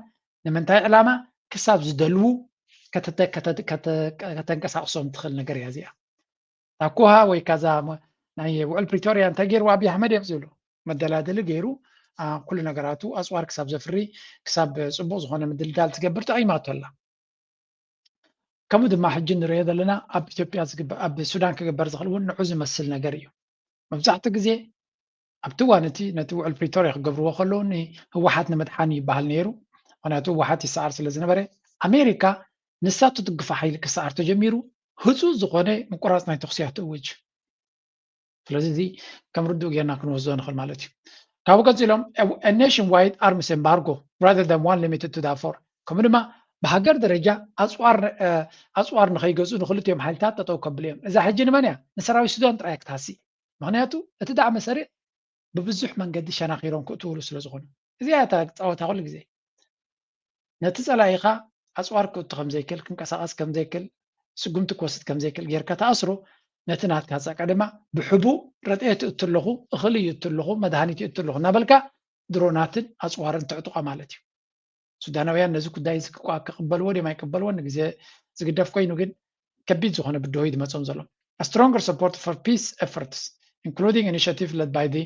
ንምንታይ ዕላማ ክሳብ ዝደልዉ ከተተ- ከተ- ከተ- ከተንቀሳቕሶም ትኽእል ነገር እያ እዚኣ። እታ ኮሃ ወይ ካዛ ሞ- ናይ ውዕል ፕሪቶሪያ እንታይ ገይርዎ ኣብይ ኣሕመድ እዮም ዝብሉ መደላደሊ ገይሩ ኣ፣ ኩሉ ነገራቱ ኣፅዋር ክሳብ ዘፍሪ ክሳብ ፅቡቕ ዝኾነ ምድልዳል ትገብር ተቐይማቶ ኣላ። ከምኡ ድማ ሕጂ ንሪኦ ዘለና ኣብ ኢትዮጵያ ዝግበር ኣብ ሱዳን ክግበር ዝኽእል እውን ንዑ ዝመስል ነገር እዩ። መብዛሕትኡ ግዜ ኣብቲ እዋን እቲ ነቲ ውዕል ፕሪቶሪያ ክገብርዎ ከለዉ ንህወሓት ንምድሓን ይበሃል ነይሩ። ምክንያቱ ህወሓት ይሰዓር ስለ ዝነበረ ኣሜሪካ ንሳ ትድግፎ ሓይሊ ክሰዓር ተጀሚሩ ህፁፅ ዝኾነ ምቁራፅ ናይ ተኩሲ እያ ትእውጅ። ስለዚ እዚ ከም ርዱእ ጌርና ክንወስዶ ንኽእል ማለት እዩ። ካብኡ ቀፂሎም a nationwide arms embargo rather than one limited to Darfur፣ ከምኡ ድማ ብሃገር ደረጃ ኣፅዋር እ፣ ኣፅዋር ንኸይገዝኡ ንክልቲኦም ሓይልታት ጠጠው ከብሉ እዮም። እዛ ሕጂ ንመን እያ? ንሰራዊት ሱዳን ጥራይ ክትሃሲ። ምክንያቱ እቲ ዳዕመ ሰሪዕ ብብዙሕ መንገዲ ሸናኺሮም ክእትውሉ ስለ ዝኾኑ። እዚኣ እታ ፃወታ ኩሉ ግዜ ነቲ ፀላኢኻ ኣፅዋር ክእቱ ከምዘይክል ክንቀሳቐስ ከምዘይክል ስጉምቲ ክወስድ ከምዘይክል ጌርካ ተኣስሮ። ነቲ ናትካ ፀቀ ድማ ብሕቡእ ረድኤት እእቱ ኣለኹ፣ እኽሊ ይእቱ ኣለኹ፣ መድሃኒት ይእቱ ኣለኹ እናበልካ ድሮናትን ኣፅዋርን ተዕጥቋ ማለት እዩ። ሱዳናውያን ነዚ ጉዳይ እዚ ክቋ- ክቕበልዎ ድዮም ኣይቅበልዎን ንግዜ ዝግደፍ ኮይኑ ግን ከቢድ ዝኾነ ብድሆ እዩ ዝመፆም ዘሎ። A stronger support for peace efforts including initiative led by the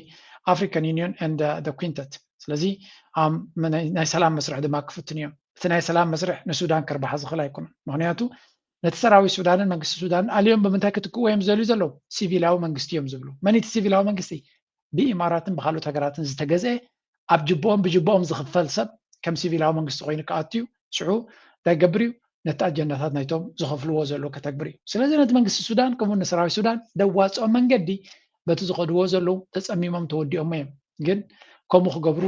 African Union and uh, the Quintet። ስለዚ ኣም፣ ናይ ናይ ሰላም መስርሕ ድማ ክፍትኑ እዮም። እቲ ናይ ሰላም መስርሕ ንሱዳን ክርባሓ ዝኽእል ኣይኮነን። ምክንያቱ ነቲ ሰራዊት ሱዳንን መንግስቲ ሱዳንን ኣልዮም ብምንታይ ክትክእዎ እዮም ዝደልዩ ዘለዉ? ሲቪላዊ መንግስቲ እዮም ዝብሉ። መን እቲ ሲቪላዊ መንግስቲ? ብኢማራትን ብካልኦት ሃገራትን ዝተገዝአ ኣብ ጅብኦም ብጅብኦም ዝኽፈል ሰብ ከም ሲቪላዊ መንግስቲ ኮይኑ ክኣቱ እዩ። ሽዑ እንታይ ገብር እዩ? ነቲ ኣጀንዳታት ናይቶም ዝኸፍልዎ ዘለዉ ከተግብር እዩ። ስለዚ ነቲ መንግስቲ ሱዳን ከምኡ ንሰራዊት ሱዳን ደዋፅኦም መንገዲ በቲ ዝኸድዎ ዘለዉ ተፀሚሞም ተወዲኦሞ እዮም። ግን ከምኡ ክገብሩ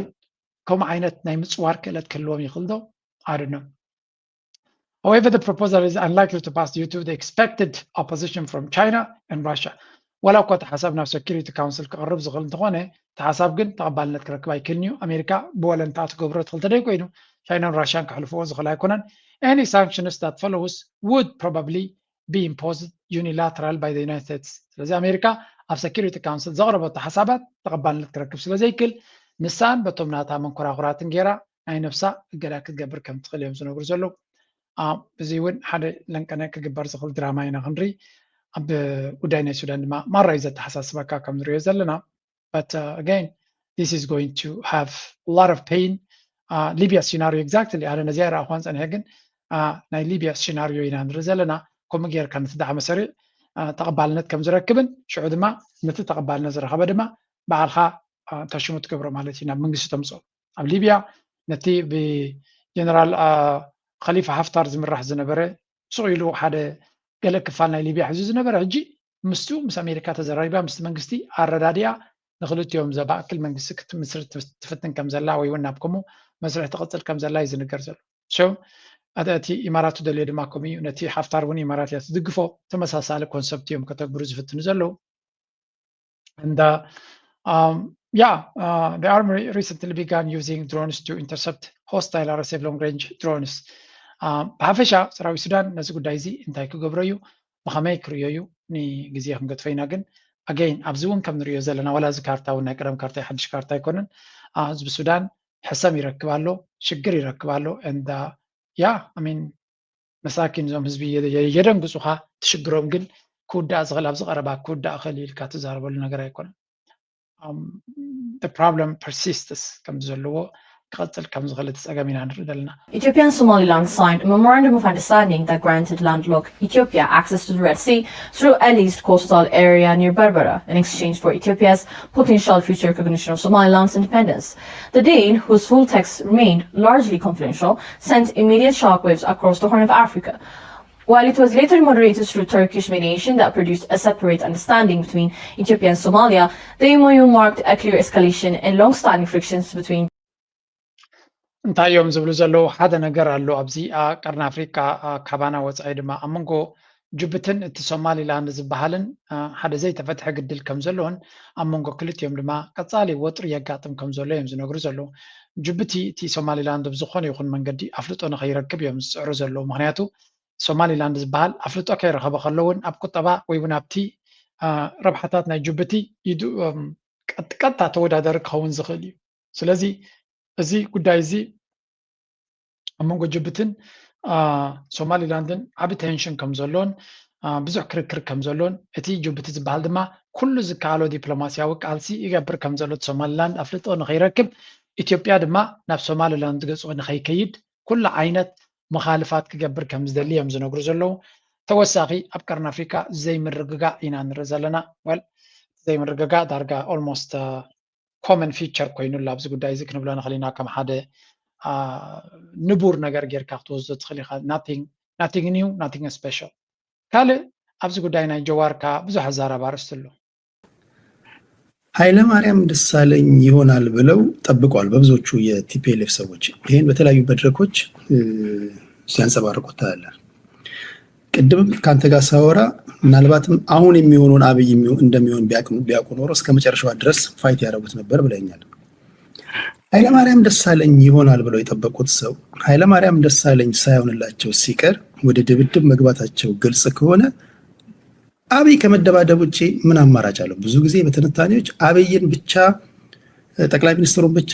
ከምኡ ዓይነት ናይ ምፅዋር ክእለት ክህልዎም ይኽእል ዶ? I don't know። However, the proposal is unlikely to pass due to the expected opposition from China and Russia። ዋላ እኳ እቲ ሓሳብ ናብ ሰኪሪቲ ካውንስል ክቐርብ ዝኽእል እንተኾነ እቲ ሓሳብ ግን ተቐባልነት ክረክብ ኣይክእልን እዩ። ኣሜሪካ ብወለንታ ትገብሮ ትኽእል ተደይኮይኑ ቻይናን ራሽያን ክሕልፍዎ ዝኽእል ኣይኮነን። Any sanctions that follows would probably be imposed unilateral by the United States። ስለዚ ኣሜሪካ ኣብ ሰኪሪቲ ካውንስል ዘቕረበቶ ሓሳባት ተቐባልነት ክረክብ ስለ ዘይክእል ንሳን በቶም ናታ መንኮራኩራትን ገይራ ናይ ነብሳ እገዳ ክትገብር ከም ትኽእል እዮም ዝነግሩ ዘለዉ። እዚ እውን ሓደ ለንቀነ ክግበር ዝኽእል ድራማ ኢና ክንርኢ። ኣብ ጉዳይ ናይ ሱዳን ድማ ማራ እዩ ዘተሓሳስበካ ከም ንሪኦ ዘለና። But uh, again, this is going to have a lot of pain. Uh, Libya scenario exactly ኣነ ነዚኣ ይረኣኹዋን ፀኒሐ ግን uh, ናይ ሊብያ ሲናሪዮ ኢና ንርኢ ዘለና። ከምኡ ጌርካ ነቲ ዳዕመ ሰሪዕ uh, ተቐባልነት ከም ዝረክብን ሽዑ ድማ ነቲ ተቐባልነት ዝረኸበ ድማ ባዕልኻ uh, ተሽሙ ትገብሮ ማለት እዩ ናብ መንግስቲ ተምፅኦ። ኣብ ሊብያ ነቲ ብጀነራል ከሊፋ ሓፍታር ዝምራሕ ዝነበረ ስቕ ኢሉ ሓደ ገለ ክፋል ናይ ሊብያ ሒዙ ዝነበረ ሕጂ ምስቱ ምስ ኣሜሪካ ተዘራሪባ ምስቲ መንግስቲ ኣረዳዲኣ ንክልቲኦም ዘባእክል መንግስቲ ክትምስርት ትፍትን ከም ዘላ ወይ እውን ናብ ከምኡ መስርሕ ትቕፅል ከም ዘላ እዩ ዝንገር ዘሎ። So እቲ ኢማራት ትደልዮ ድማ ከምኡ እዩ። ነቲ ሓፍታር እውን ኢማራት እያ ትድግፎ። ተመሳሳሊ ኮንሰፕት እዮም ከተግብሩ ዝፍትኑ ዘለዉ። And uh, um, yeah, uh, the army recently began using drones to intercept hostile R S F long-range drones. ብሓፈሻ ሰራዊት ሱዳን ነዚ ጉዳይ እዚ እንታይ ክገብሮ እዩ ብኸመይ ክርእዮ እዩ ንግዜ ክንገድፎ ኢና። ግን ኣገይን ኣብዚ እውን ከም ንሪኦ ዘለና ዋላ እዚ ካርታ እውን ናይ ቀደም ካርታ ሓድሽ ካርታ ኣይኮነን። ህዝቢ ሱዳን ሕሰም ይረክብ ኣሎ፣ ሽግር ይረክብ ኣሎ። And uh, yeah, I mean መሳኪን እዞም ህዝቢ የደንግፁኻ። ትሽግሮም ግን ክውዳእ ዝኽእል ኣብዚ ቀረባ ክውዳእ ክእል ኢልካ ትዛረበሉ ነገር ኣይኮነን። ፕሮብለም ፐርሲስትስ ከም ዘለዎ ክቐፅል ከም ዝኽእል እቲ ፀገም ኢና ንርኢ ዘለና። Ethiopia and Somaliland signed a memorandum of understanding that granted landlocked Ethiopia access to the Red Sea through a leased coastal area near Berbera in exchange for Ethiopia's potential future recognition of Somaliland's independence. The deal, whose full text remained largely confidential, sent immediate shockwaves across the Horn of Africa. While it was later moderated through Turkish mediation that produced a separate understanding between Ethiopia and Somalia, the M O U marked a clear escalation in long-standing frictions between እንታይ እዮም ዝብሉ ዘለዉ? ሓደ ነገር ኣሎ ኣብዚ ቀርኒ ኣፍሪቃ ካባና ወፃኢ ድማ ኣብ መንጎ ጅቡትን እቲ ሶማሊላንድ ዝበሃልን ሓደ ዘይተፈትሐ ግድል ከም ዘለዎን ኣብ መንጎ ክልቲኦም ድማ ቀፃሊ ወጥሪ የጋጥም ከም ዘሎ እዮም ዝነግሩ ዘለዉ። ጅቡቲ እቲ ሶማሊላንድ ብዝኾነ ይኹን መንገዲ ኣፍልጦ ንኸይረክብ እዮም ዝፅዕሩ ዘለዉ። ምክንያቱ ሶማሊላንድ ዝበሃል ኣፍልጦ ከይረኸበ ከሎ እውን ኣብ ቁጠባ ወይ እውን ኣብቲ ረብሓታት ናይ ጅቡቲ ኢዱ ቀጥታ ተወዳዳሪ ክኸውን ዝኽእል እዩ። ስለዚ እዚ ጉዳይ እዚ ኣብ መንጎ ጅቡትን ሶማሊላንድን ዓቢ ቴንሽን ከም ዘሎን ብዙሕ ክርክር ከም ዘሎን እቲ ጅቡቲ ዝበሃል ድማ ኩሉ ዝከኣሎ ዲፕሎማስያዊ ቃልሲ ይገብር ከም ዘሎ እቲ ሶማሊላንድ ኣፍልጦ ንኸይረክብ ኢትዮጵያ ድማ ናብ ሶማሊላንድ ገጹ ንኸይከይድ ኩሉ ዓይነት መኻልፋት ክገብር ከም ዝደሊ እዮም ዝነግሩ ዘለዉ። ተወሳኺ ኣብ ቀርኒ ኣፍሪካ ዘይምርግጋእ ኢና ንርኢ ዘለና። ወል ዘይምርግጋእ ዳርጋ ኦልሞስት ኮመን ፊቸር ኮይኑላ ኣብዚ ጉዳይ እዚ ክንብሎ ንኽእል ኢና። ከም ሓደ ንቡር ነገር ጌርካ ክትወስዶ ትኽእል ኢኻ። ናቲንግ ኒው ናቲንግ ስፔሻል። ካልእ ኣብዚ ጉዳይ ናይ ጀዋርካ ብዙሕ ኣዛራቢ ኣርእስቲ ኣሎ። ኃይለማርያም ደሳለኝ ይሆናል ብለው ጠብቀዋል በብዙዎቹ የ ቲ ፒ ኤል ኤፍ ሰዎች። ይህን በተለያዩ መድረኮች ሲያንጸባርቁት ታያለን። ቅድም ከአንተ ጋር ሳወራ ምናልባትም አሁን የሚሆነውን አብይ እንደሚሆን ቢያውቁ ኖሮ እስከ መጨረሻዋ ድረስ ፋይት ያደረጉት ነበር ብለኛል። ኃይለማርያም ደሳለኝ ይሆናል ብለው የጠበቁት ሰው ኃይለማርያም ደሳለኝ ሳይሆንላቸው ሲቀር ወደ ድብድብ መግባታቸው ግልጽ ከሆነ አብይ ከመደባደብ ውጭ ምን አማራጭ አለው? ብዙ ጊዜ በትንታኔዎች አብይን ብቻ፣ ጠቅላይ ሚኒስትሩን ብቻ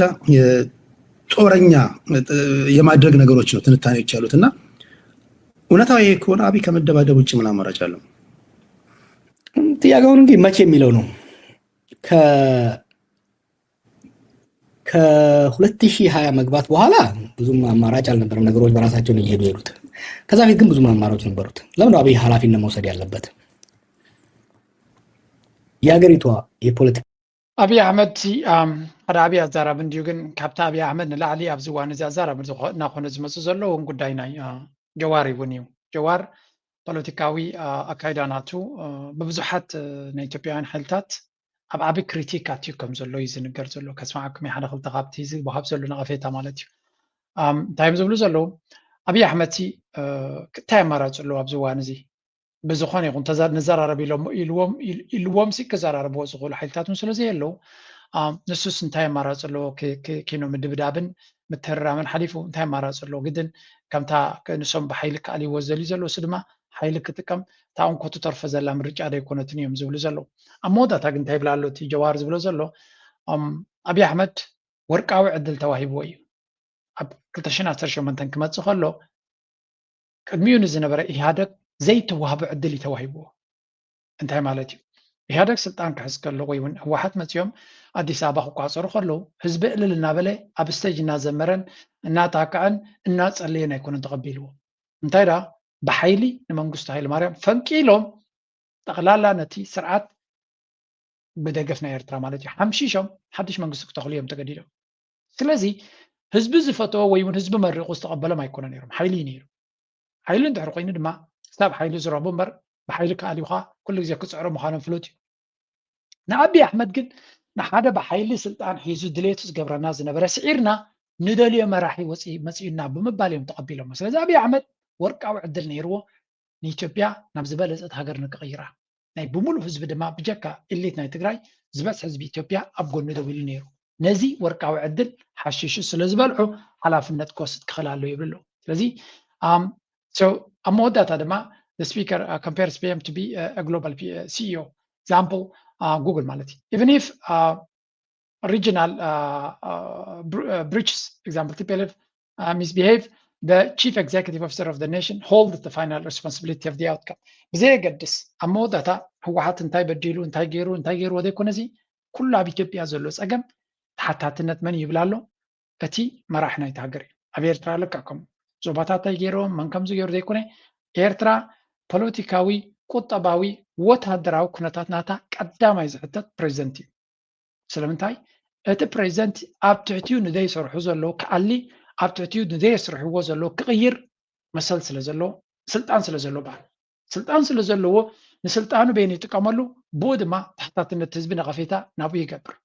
ጦረኛ የማድረግ ነገሮች ነው ትንታኔዎች ያሉት። እና እውነታው ይሄ ከሆነ አብይ ከመደባደብ ውጭ ምን አማራጭ አለው? ጥያቄውን እንግዲህ መቼ የሚለው ነው። ከ ከሁለት ሺህ ሃያ መግባት በኋላ ብዙም አማራጭ አልነበረም። ነገሮች በራሳቸው ነው እየሄዱ የሄዱት። ከዛ በፊት ግን ብዙም አማራጭ ነበሩት። ለምን አብይ ኃላፊነት መውሰድ ያለበት? የሀገሪቷ የፖለቲካ ኣብይ ኣሕመድ ሓደ ዓብዪ ኣዛራቢ እንድዩ፣ ግን ካብቲ ኣብይ ኣሕመድ ንላዕሊ ኣብዚ እዋን እዚ ኣዛራቢ እናኾነ ዝመፅእ ዘሎ እውን ጉዳይ ናይ ጀዋር እውን እዩ። ጀዋር ፖለቲካዊ ኣካይዳ ናቱ ብብዙሓት ናይ ኢትዮጵያውያን ሓይልታት ኣብ ዓቢ ክሪቲክ ኣትዩ ከም ዘሎ እዩ ዝንገር ዘሎ። ከስማዓኩም ሓደ ክልተ ካብቲ ዝወሃብ ዘሎ ነቐፌታ ማለት እዩ። እንታይ እዮም ዝብሉ ዘለዉ? ኣብይ ኣሕመድ ሲ እንታይ ኣማራፂ ኣለዎ ኣብዚ እዋን እዚ? ብዝኾነ ይኹን ንዘራረብ ኢሎም ኢልዎም ኢልዎም ሲ ክዘራረብዎ ዝኽእሉ ሓይልታት እውን ስለ ዘየለዉ ንሱስ እንታይ ኣማራፂ ኣለዎ? ኪኖ ምድብዳብን ምትህርራምን ሓሊፉ እንታይ ኣማራፂ ኣለዎ? ግድን ከምታ ንሶም ብሓይሊ ክኣልይዎ ዝደልዩ ዘለዉ ሲ ድማ ሓይሊ ክጥቀም እታ እንኮ ትተርፎ ዘላ ምርጫ ዶ ኣይኮነትን እዮም ዝብሉ ዘለዉ። ኣብ መወዳእታ ግን እንታይ ይብላ ኣሎ እቲ ጀዋር ዝብሎ ዘሎ ኣብይ ኣሕመድ ወርቃዊ ዕድል ተዋሂብዎ እዩ። ኣብ ክልተ ሽሕን ዓሰርተ ሸሞንተን ክመፅእ ከሎ ቅድሚኡ ንዝነበረ ኢህኣደግ ዘይተዋህቦ ዕድል እዩ ተዋሂብዎ። እንታይ ማለት እዩ? ኢህኣደግ ስልጣን ክሕዝ ከሎ ወይ እውን ህወሓት መፂኦም ኣዲስ ኣበባ ክቋፀሩ ከለዉ ህዝቢ እልል እናበለ ኣብ ስቴጅ እናዘመረን እናጣቅዐን እናፀለየን ኣይኮነን ተቐቢልዎ። እንታይ ደኣ ብሓይሊ ንመንግስቱ ሃይለማርያም ፈንቂሎም ጠቕላላ ነቲ ስርዓት ብደገፍ ናይ ኤርትራ ማለት እዩ ሓምሺሾም ሓድሽ መንግስቲ ክተኽሉ እዮም ተገዲዶም። ስለዚ ህዝቢ ዝፈተዎ ወይ እውን ህዝቢ መሪቑ ዝተቐበሎም ኣይኮነ ነይሮም፣ ሓይሊ እዩ ነይሩ። ሓይሊ እንድሕር ኮይኑ ድማ ክሳብ ሓይሊ ዝረኽቡ እምበር ብሓይሊ ክኣልዩኻ ኩሉ ግዜ ክፅዕሩ ምዃኖም ፍሉጥ እዩ። ንኣብይ ኣሕመድ ግን ንሓደ ብሓይሊ ስልጣን ሒዙ ድሌቱ ዝገብረና ዝነበረ ስዒርና ንደልዮ መራሒ ወፂ መፂኡና ብምባል እዮም ተቐቢሎሞ። ስለዚ ኣብይ ኣሕመድ ወርቃዊ ዕድል ነይርዎ ንኢትዮጵያ ናብ ዝበለፀት ሃገር ንክቕይራ ናይ ብምሉእ ህዝቢ ድማ ብጀካ ኢሊት ናይ ትግራይ ዝበዝሕ ህዝቢ ኢትዮጵያ ኣብ ጎኒ ደው ኢሉ ነይሩ። ነዚ ወርቃዊ ዕድል ሓሺሹ ስለ ዝበልዑ ሓላፍነት ክወስድ ክኽእል ኣለዎ ይብሉ ኣለዉ። ስለዚ ኣብ መወዳእታ ድማ speaker compares P M to be a global C E O example Google ማለት እዩ። Even if regional breaches example T P L F misbehave, the chief executive officer of the nation hold the final responsibility of the outcome። ብዘየገድስ ኣብ መወዳእታ ህወሓት እንታይ በዲሉ እንታይ ገይሩ እንታይ ገይርዎ ዘይኮነ እዚ ኩሉ ኣብ ኢትዮጵያ ዘሎ ፀገም ተሓታትነት መን ይብል ኣሎ? እቲ መራሒ ናይቲ ሃገር እዩ። ኣብ ኤርትራ ልክዕ ከምኡ ዞባታት እንታይ ገይርዎም መን ከምዚ ገይሩ ዘይኮነ ኤርትራ ፖለቲካዊ፣ ቁጠባዊ፣ ወታደራዊ ኩነታት ናታ ቀዳማይ ዝሕተት ፕሬዚደንት እዩ። ስለምንታይ እቲ ፕሬዚደንት ኣብ ትሕቲኡ ንዘይሰርሑ ዘለዉ ክኣሊ ኣብ ትሕቲኡ ንዘየስርሕዎ ዘለዉ ክቕይር መሰል ስለ ዘለዎ ስልጣን ስለ ዘለዎ በዓል ስልጣን ስለ ዘለዎ ንስልጣኑ በይኑ ይጥቀመሉ ብኡ ድማ ተሓታትነት ህዝቢ ነቐፌታ ናብኡ ይገብር።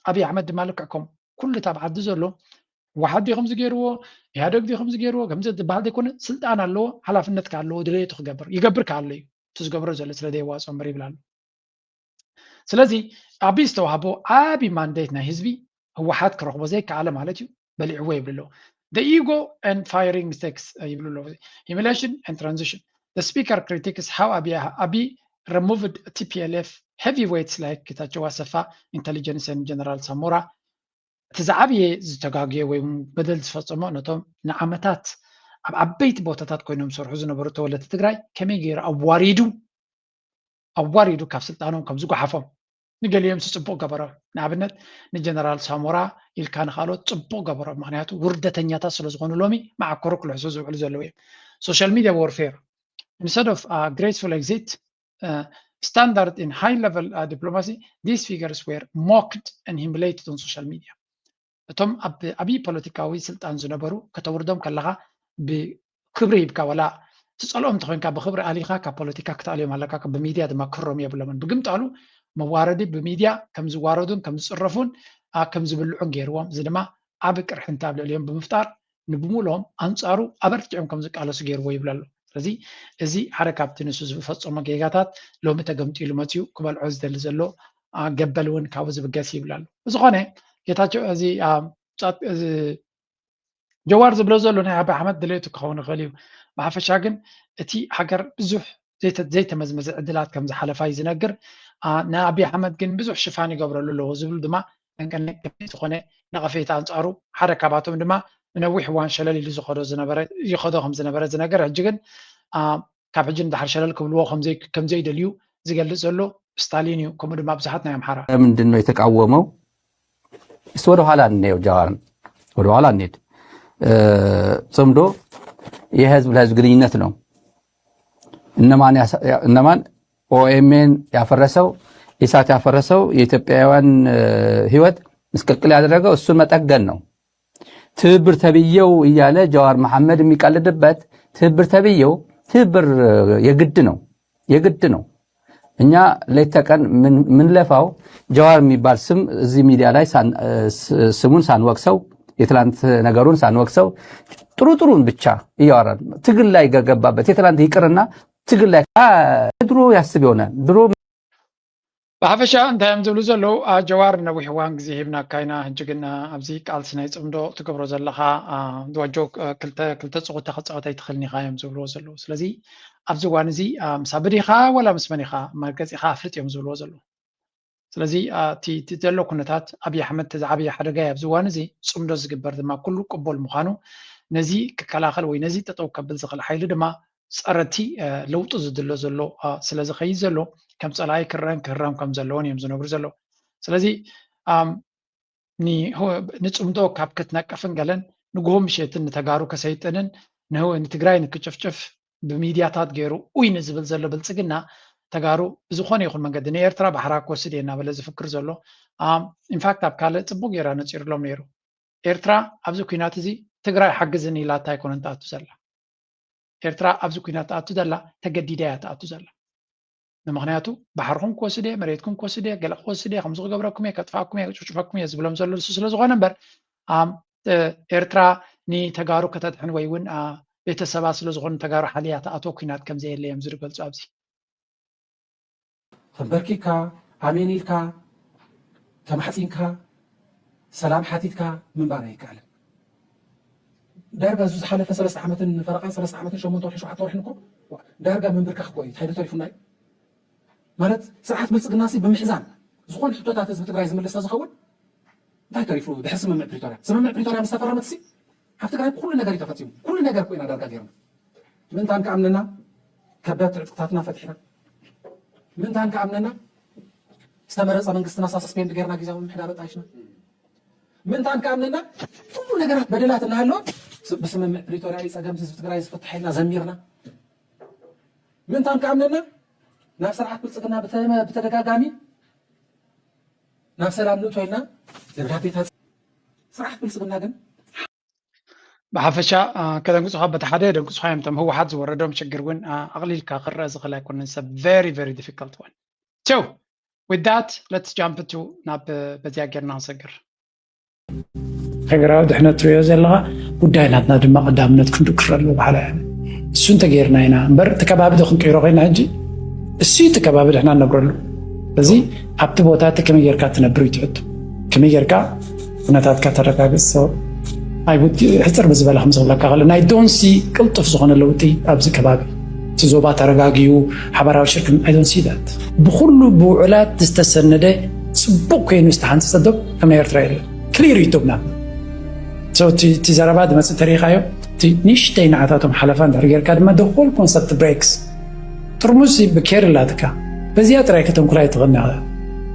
ኣብይ ኣሕመድ ድማ ልክዕ ከም ኩሉ እታ ኣብ ዓዲ ዘሎ ህወሓት ድዩ ከምዚ ገይርዎ፣ ኢህኣደግ ድዩ ከምዚ ገይርዎ፣ ከምዚ ዝበሃል ዘይኮነ፣ ስልጣን ኣለዎ፣ ሓላፍነት ከ ኣለዎ፣ ድሌቱ ክገብር ይገብር ከ ኣሎ እዩ። እቲ ዝገብሮ ዘሎ ስለ ዘየዋፅኦ እምበር ይብል ኣሎ። ስለዚ ኣብይ ዝተዋህቦ ዓቢ ማንዴት ናይ ህዝቢ ህወሓት ክረኽቦ ዘይከኣለ ማለት እዩ፣ በሊዕዎ ይብሉ ኣለዉ። The ego and firing mistakes ይብሉ ኣለዉ። Humiliation and transition. The speaker critiques how Abiy, Abiy removed T P L F heavyweights like ጌታቸው ኣሰፋ, intelligence and General Samora. እቲ ዝዓብየ ዝተጋግየ ወይ እውን በደል ዝፈጸሞ ነቶም ንዓመታት ኣብ ዓበይቲ ቦታታት ኮይኖም ዝሰርሑ ዝነበሩ ተወለድቲ ትግራይ ከመይ ገይሩ ኣዋሪዱ ኣዋሪዱ ካብ ስልጣኖም ከም ዝጓሓፎም። ንገሊኦም ጽቡቕ ገበሮም። ንኣብነት ንጀነራል ሳሞራ ኢልካ ንኻልኦት ጽቡቕ ገበሮም። ምኽንያቱ ውርደተኛታት ስለ ዝኾኑ ሎሚ መዓኮሩ ክልሕሱ ዝውዕሉ ዘለዉ እዮም። Social media warfare, instead of graceful exit, standard in high level diplomacy, these figures were mocked and humiliated on social media. እቶም ኣብ ዓብዪ ፖለቲካዊ ስልጣን ዝነበሩ ከተውርዶም ከለኻ ብክብሪ ሂብካ፣ ዋላ ትጸልኦም እንተኾይንካ ብክብሪ ኣሊኻ ካብ ፖለቲካ ክትኣልዮም ኣለካ። ብሚድያ ድማ ክሮም የብሎምን። ብግምጣሉ መዋረዲ ብሚድያ ከም ዝዋረዱን ከም ዝጽረፉን ከም ዝብልዑን ገይርዎም። እዚ ድማ ዓቢ ቅርሕንቲ ኣብ ልዕሊኦም ብምፍጣር ንብምሉኦም ኣንጻሩ ኣበርቲዖም ከም ዝቃለሱ ገይርዎ ይብል ኣሎ። ስለዚ እዚ ሓደ ካብቲ ንሱ ዝፈጸሞ ጌጋታት ሎሚ ተገምጢሉ መጺኡ ክበልዖ ዝደሊ ዘሎ ገበል እውን ካብኡ ዝብገስ ይብል ኣሎ። ብዝኾነ ጌታቸው እዚ ጀዋር ዝብሎ ዘሎ ናይ ኣብይ ኣሕመድ ድሌቱ ክኸውን ይኽእል እዩ። ብሓፈሻ ግን እቲ ሃገር ብዙሕ ዘይተመዝመዘ ዕድላት ከም ዝሓለፋ እዩ ዝነግር። ንኣብይ ኣሕመድ ግን ብዙሕ ሽፋን ይገብረሉ ኣለዎ ዝብሉ ድማ ጠንቀለይ ከቢድ ዝኾነ ነቐፌታ ኣንጻሩ፣ ሓደ ካብኣቶም ድማ ንነዊሕ እዋን ሸለል ኢሉ ዝኸዶ ዝነበረ ይኸዶ ከም ዝነበረ ዝነገር፣ ሕጂ ግን ካብ ሕጂ ንዳሕር ሸለል ክብልዎ ከም ዘይደልዩ ዝገልጽ ዘሎ ስታሊን እዩ፣ ከምኡ ድማ ብዙሓት ናይ ኣምሓራ። ምንድን ነው የተቃወመው? እስቲ ወደ ኋላ እንየው፣ ጃዋርን ወደ ኋላ እንሄድ። ጽምዶ የህዝብ ለህዝብ ግንኙነት ነው። እነማን እነማን ኦኤምኤን ያፈረሰው፣ ኢሳት ያፈረሰው፣ የኢትዮጵያውያን ህይወት ምስቅልቅል ያደረገው እሱን መጠገን ነው። ትብብር ተብዬው እያለ ጃዋር መሐመድ የሚቀልድበት ትብብር ተብዬው ትብብር የግድ ነው፣ የግድ ነው። እኛ ሌት ተቀን ምንለፋው ጃዋር የሚባል ስም እዚህ ሚዲያ ላይ ስሙን ሳንወቅሰው፣ የትላንት ነገሩን ሳንወቅሰው፣ ጥሩ ጥሩን ብቻ እያወራን ትግል ላይ ገባበት። የትላንት ይቅርና ትግል ላይ ድሮ ያስብ ይሆናል ድሮ ብሓፈሻ እንታይ እዮም ዝብሉ ዘለዉ? ጀዋር ነዊሕ እዋን ግዜ ሂብናካ ኢና፣ ሕጂ ግን ኣብዚ ቃልሲ ናይ ጽምዶ ትገብሮ ዘለኻ ዋጆ ክልተ ክልተ ጽቑታ ክጻወት ኣይትኽእልን ኢኻ እዮም ዝብልዎ ዘለዉ። ስለዚ ኣብዚ እዋን እዚ ምሳብ ዲኻ ወላ ምስ መን ኢኻ መርገጺኻ ኣፍልጥ እዮም ዝብልዎ ዘለዉ። ስለዚ እቲ ዘሎ ኩነታት ኣብይ ኣሕመድ እቲ ዝዓበየ ሓደጋ እዩ። ኣብዚ እዋን እዚ ጽምዶ ዝግበር ድማ ኩሉ ቅቡል ምዃኑ፣ ነዚ ክከላኸል ወይ ነዚ ጠጠው ከብል ዝኽእል ሓይሊ ድማ ጸረቲ ለውጢ ዝድሎ ዘሎ ስለ ዝኸይድ ዘሎ ከም ጸላኢ ክረአን ክህረም ከም ዘለዎን እዮም ዝነግሩ ዘለዉ። ስለዚ ንጽምዶ ካብ ክትነቅፍን ገለን ንግሆ ምሸትን ንተጋሩ ከሰይጥንን ንትግራይ ንክጭፍጭፍ ብሚድያታት ገይሩ ኡይ ንዝብል ዘሎ ብልጽግና ተጋሩ ብዝኾነ ይኹን መንገዲ ንኤርትራ ባሕራ ክወስድ እየ እናበለ ዝፍክር ዘሎ ኢንፋክት ኣብ ካልእ ጽቡቅ ገይራ ነጺሩሎም ነይሩ። ኤርትራ ኣብዚ ኩናት እዚ ትግራይ ሓግዝኒ ኢላታ ኣይኮነን ትኣቱ ዘላ። ኤርትራ ኣብዚ ኩናት ትኣቱ ዘላ ተገዲዳ እያ ትኣቱ ዘላ። ንምኽንያቱ ባሕርኩም ክወስድ እየ፣ መሬትኩም ክወስድ እየ፣ ገለ ክወስድ እየ፣ ከምዚ ክገብረኩም እየ፣ ከጥፍኣኩም እየ፣ ክጭፍጭፈኩም እየ ዝብሎም ዘሎ ንሱ ስለ ዝኾነ እምበር ኤርትራ ንተጋሩ ከተድሕን ወይ እውን ቤተሰባ ስለ ዝኾኑ ተጋሩ ሓልያ ትኣትዎ ኩናት ከም ዘየለ እዮም ዝገልጹ ኣብዚ። ተንበርኪካ ኣሜን ኢልካ ተማሕፂንካ ሰላም ሓቲትካ ምንባር ኣይከኣልን። ዳርጋ እዚ ዝሓለፈ ሰለስተ ዓመትን ፈረቓ ሰለስተ ዓመትን ሸሞንተ ወርሒ ሸውዓተ ወርሕን እኮ ዳርጋ ምንብርካኽ እኮ እዩ። እንታይ ዶ ተሪፉና እዩ? ማለት ስርዓት ብልፅግና ሲ ብምሕዛን ዝኾነ ሕቶታት ህዝቢ ትግራይ ዝምልስ ተዝኸውን እንታይ ተሪፉ? ድሕሪ ስምምዕ ፕሪቶርያ ስምምዕ ፕሪቶርያ ምስ ተፈረመት ሲ ኣብ ትግራይ ኩሉ ነገር እዩ ተፈፂሙ። ኩሉ ነገር እኮ ኢና ዳርጋ ገይርና ምእንታን ክኣምነና ከበድቲ ዕጥቅታትና ፈቲሕና ምእንታን ክኣምነና ዝተመረፀ መንግስትና ሳስፔንድ ገይርና ግዜያዊ ምምሕዳር ኣጣይሽና ምእንታን ክኣምነና ኩሉ ነገራት በደላት እናሃለወ ብስምምዕ ፕሪቶርያ እዩ ፀገም ህዝቢ ትግራይ ዝፍታሕ ኢልና ዘሚርና ምእንታን ክኣምነና ናብ ስርዓት ብልፅግና ብተደጋጋሚ ናብ ሰላም ንእቶ ኢልና ደብዳቤታት ስርዓት ብልፅግና ግን ብሓፈሻ ከደንግፁኻ በቲ ሓደ የደንግፁኻ እዮም። እቶም ህወሓት ዝወረዶም ሽግር እውን ኣቕሊልካ ክረአ ዝኽእል ኣይኮነን። ሰብ very very difficult one. So with that let's jump to ናብ በዚያ ጌርና ክንሰግር። ሃገራዊ ድሕነት ትሪኦ ዘለኻ ጉዳይ ናትና ድማ ቀዳምነት ክንዱ ክረሉ በሓላ እሱ እንተገይርና ኢና እምበር እቲ ከባቢ ዶ ክንቀይሮ ኮይና ሕጂ እሱ እቲ ከባቢ ድሕና ነብረሉ እዚ ኣብቲ ቦታ እቲ ከመይ ጌርካ ትነብር እዩ ትሕቱ ከመይ ጌርካ ኩነታትካ ተረጋግፅ ሕፅር ብዝበለ ከም ዝብለካ ከሎ ናይ ዶንሲ ቅልጡፍ ዝኾነ ለውጢ ኣብዚ ከባቢ እቲ ዞባ ተረጋጊዩ ሓባራዊ ሽርክን ኣይዶንሲ ዳት ብኩሉ ብውዕላት ዝተሰነደ ፅቡቅ ኮይኑ ዝተሓንፀፀ ዶብ ከም ናይ ኤርትራ የለን ክሊር እዩ ዶብና እቲ ዘረባ ዝመፅእ ተሪኢኻዮ እቲ ንእሽተይ ንዓታቶም ሓለፋ እንድሕር ጌርካ ድማ the whole concept breaks ጥርሙዝ ብኬር ላትካ በዚኣ ጥራይ ከተንኩላ ኣይትኽእልን ኢኻ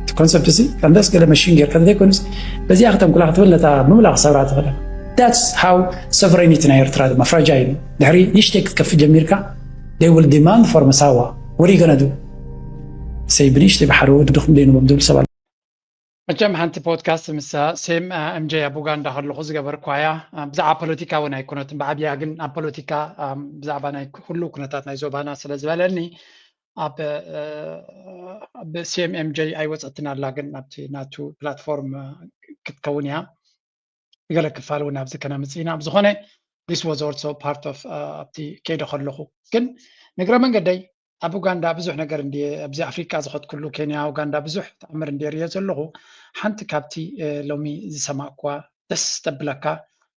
እቲ ኮንሰፕት እዚ ኣንዳስ ገለ መሽን ጌርካ ዘይኮኑስ በዚኣ ከተንኩላ ክትብል ነታ ምምላእ ክሰብራ ትኽእል that's how sovereignty ናይ ኤርትራ ድማ ፍራጃይል እዩ ድሕሪ ንእሽተይ ክትከፍእ ጀሚርካ they will demand for መሳዋ what are you gonna do ሰይ ብንእሽተይ ብሓደ ወዲ ድኹም ደይንቦም ዝብል ሰብ ኣሎ መቸም ሓንቲ ፖድካስት ምስ ሴም ኤምጀ ኣብ ኡጋንዳ ከለኹ ዝገበርኳያ ብዛዕባ ፖለቲካ እውን ኣይኮነትን ብዓብያ ግን ኣብ ፖለቲካ ብዛዕባ ናይ ኩሉ ኩነታት ናይ ዞባና ስለ ዝበለኒ ኣብ ሴም ኤምጀ ኣይወፀትን ኣላ ግን ኣብቲ ናቱ ፕላትፎርም ክትከውን እያ ገለ ክፋል እውን ኣብዚ ከነምፅእ ኢና ብዝኾነ this was also part of ኣብቲ ከይደ ከለኹ ግን ንግረ መንገደይ ኣብ ኡጋንዳ ብዙሕ ነገር እንድየ ኣብዚ ኣፍሪቃ ዝኸድኩሉ ኬንያ ኡጋንዳ ብዙሕ ተኣምር እንድየ ርእየ ዘለኹ ሓንቲ ካብቲ ሎሚ ዝሰማእኩዋ ደስ ተብለካ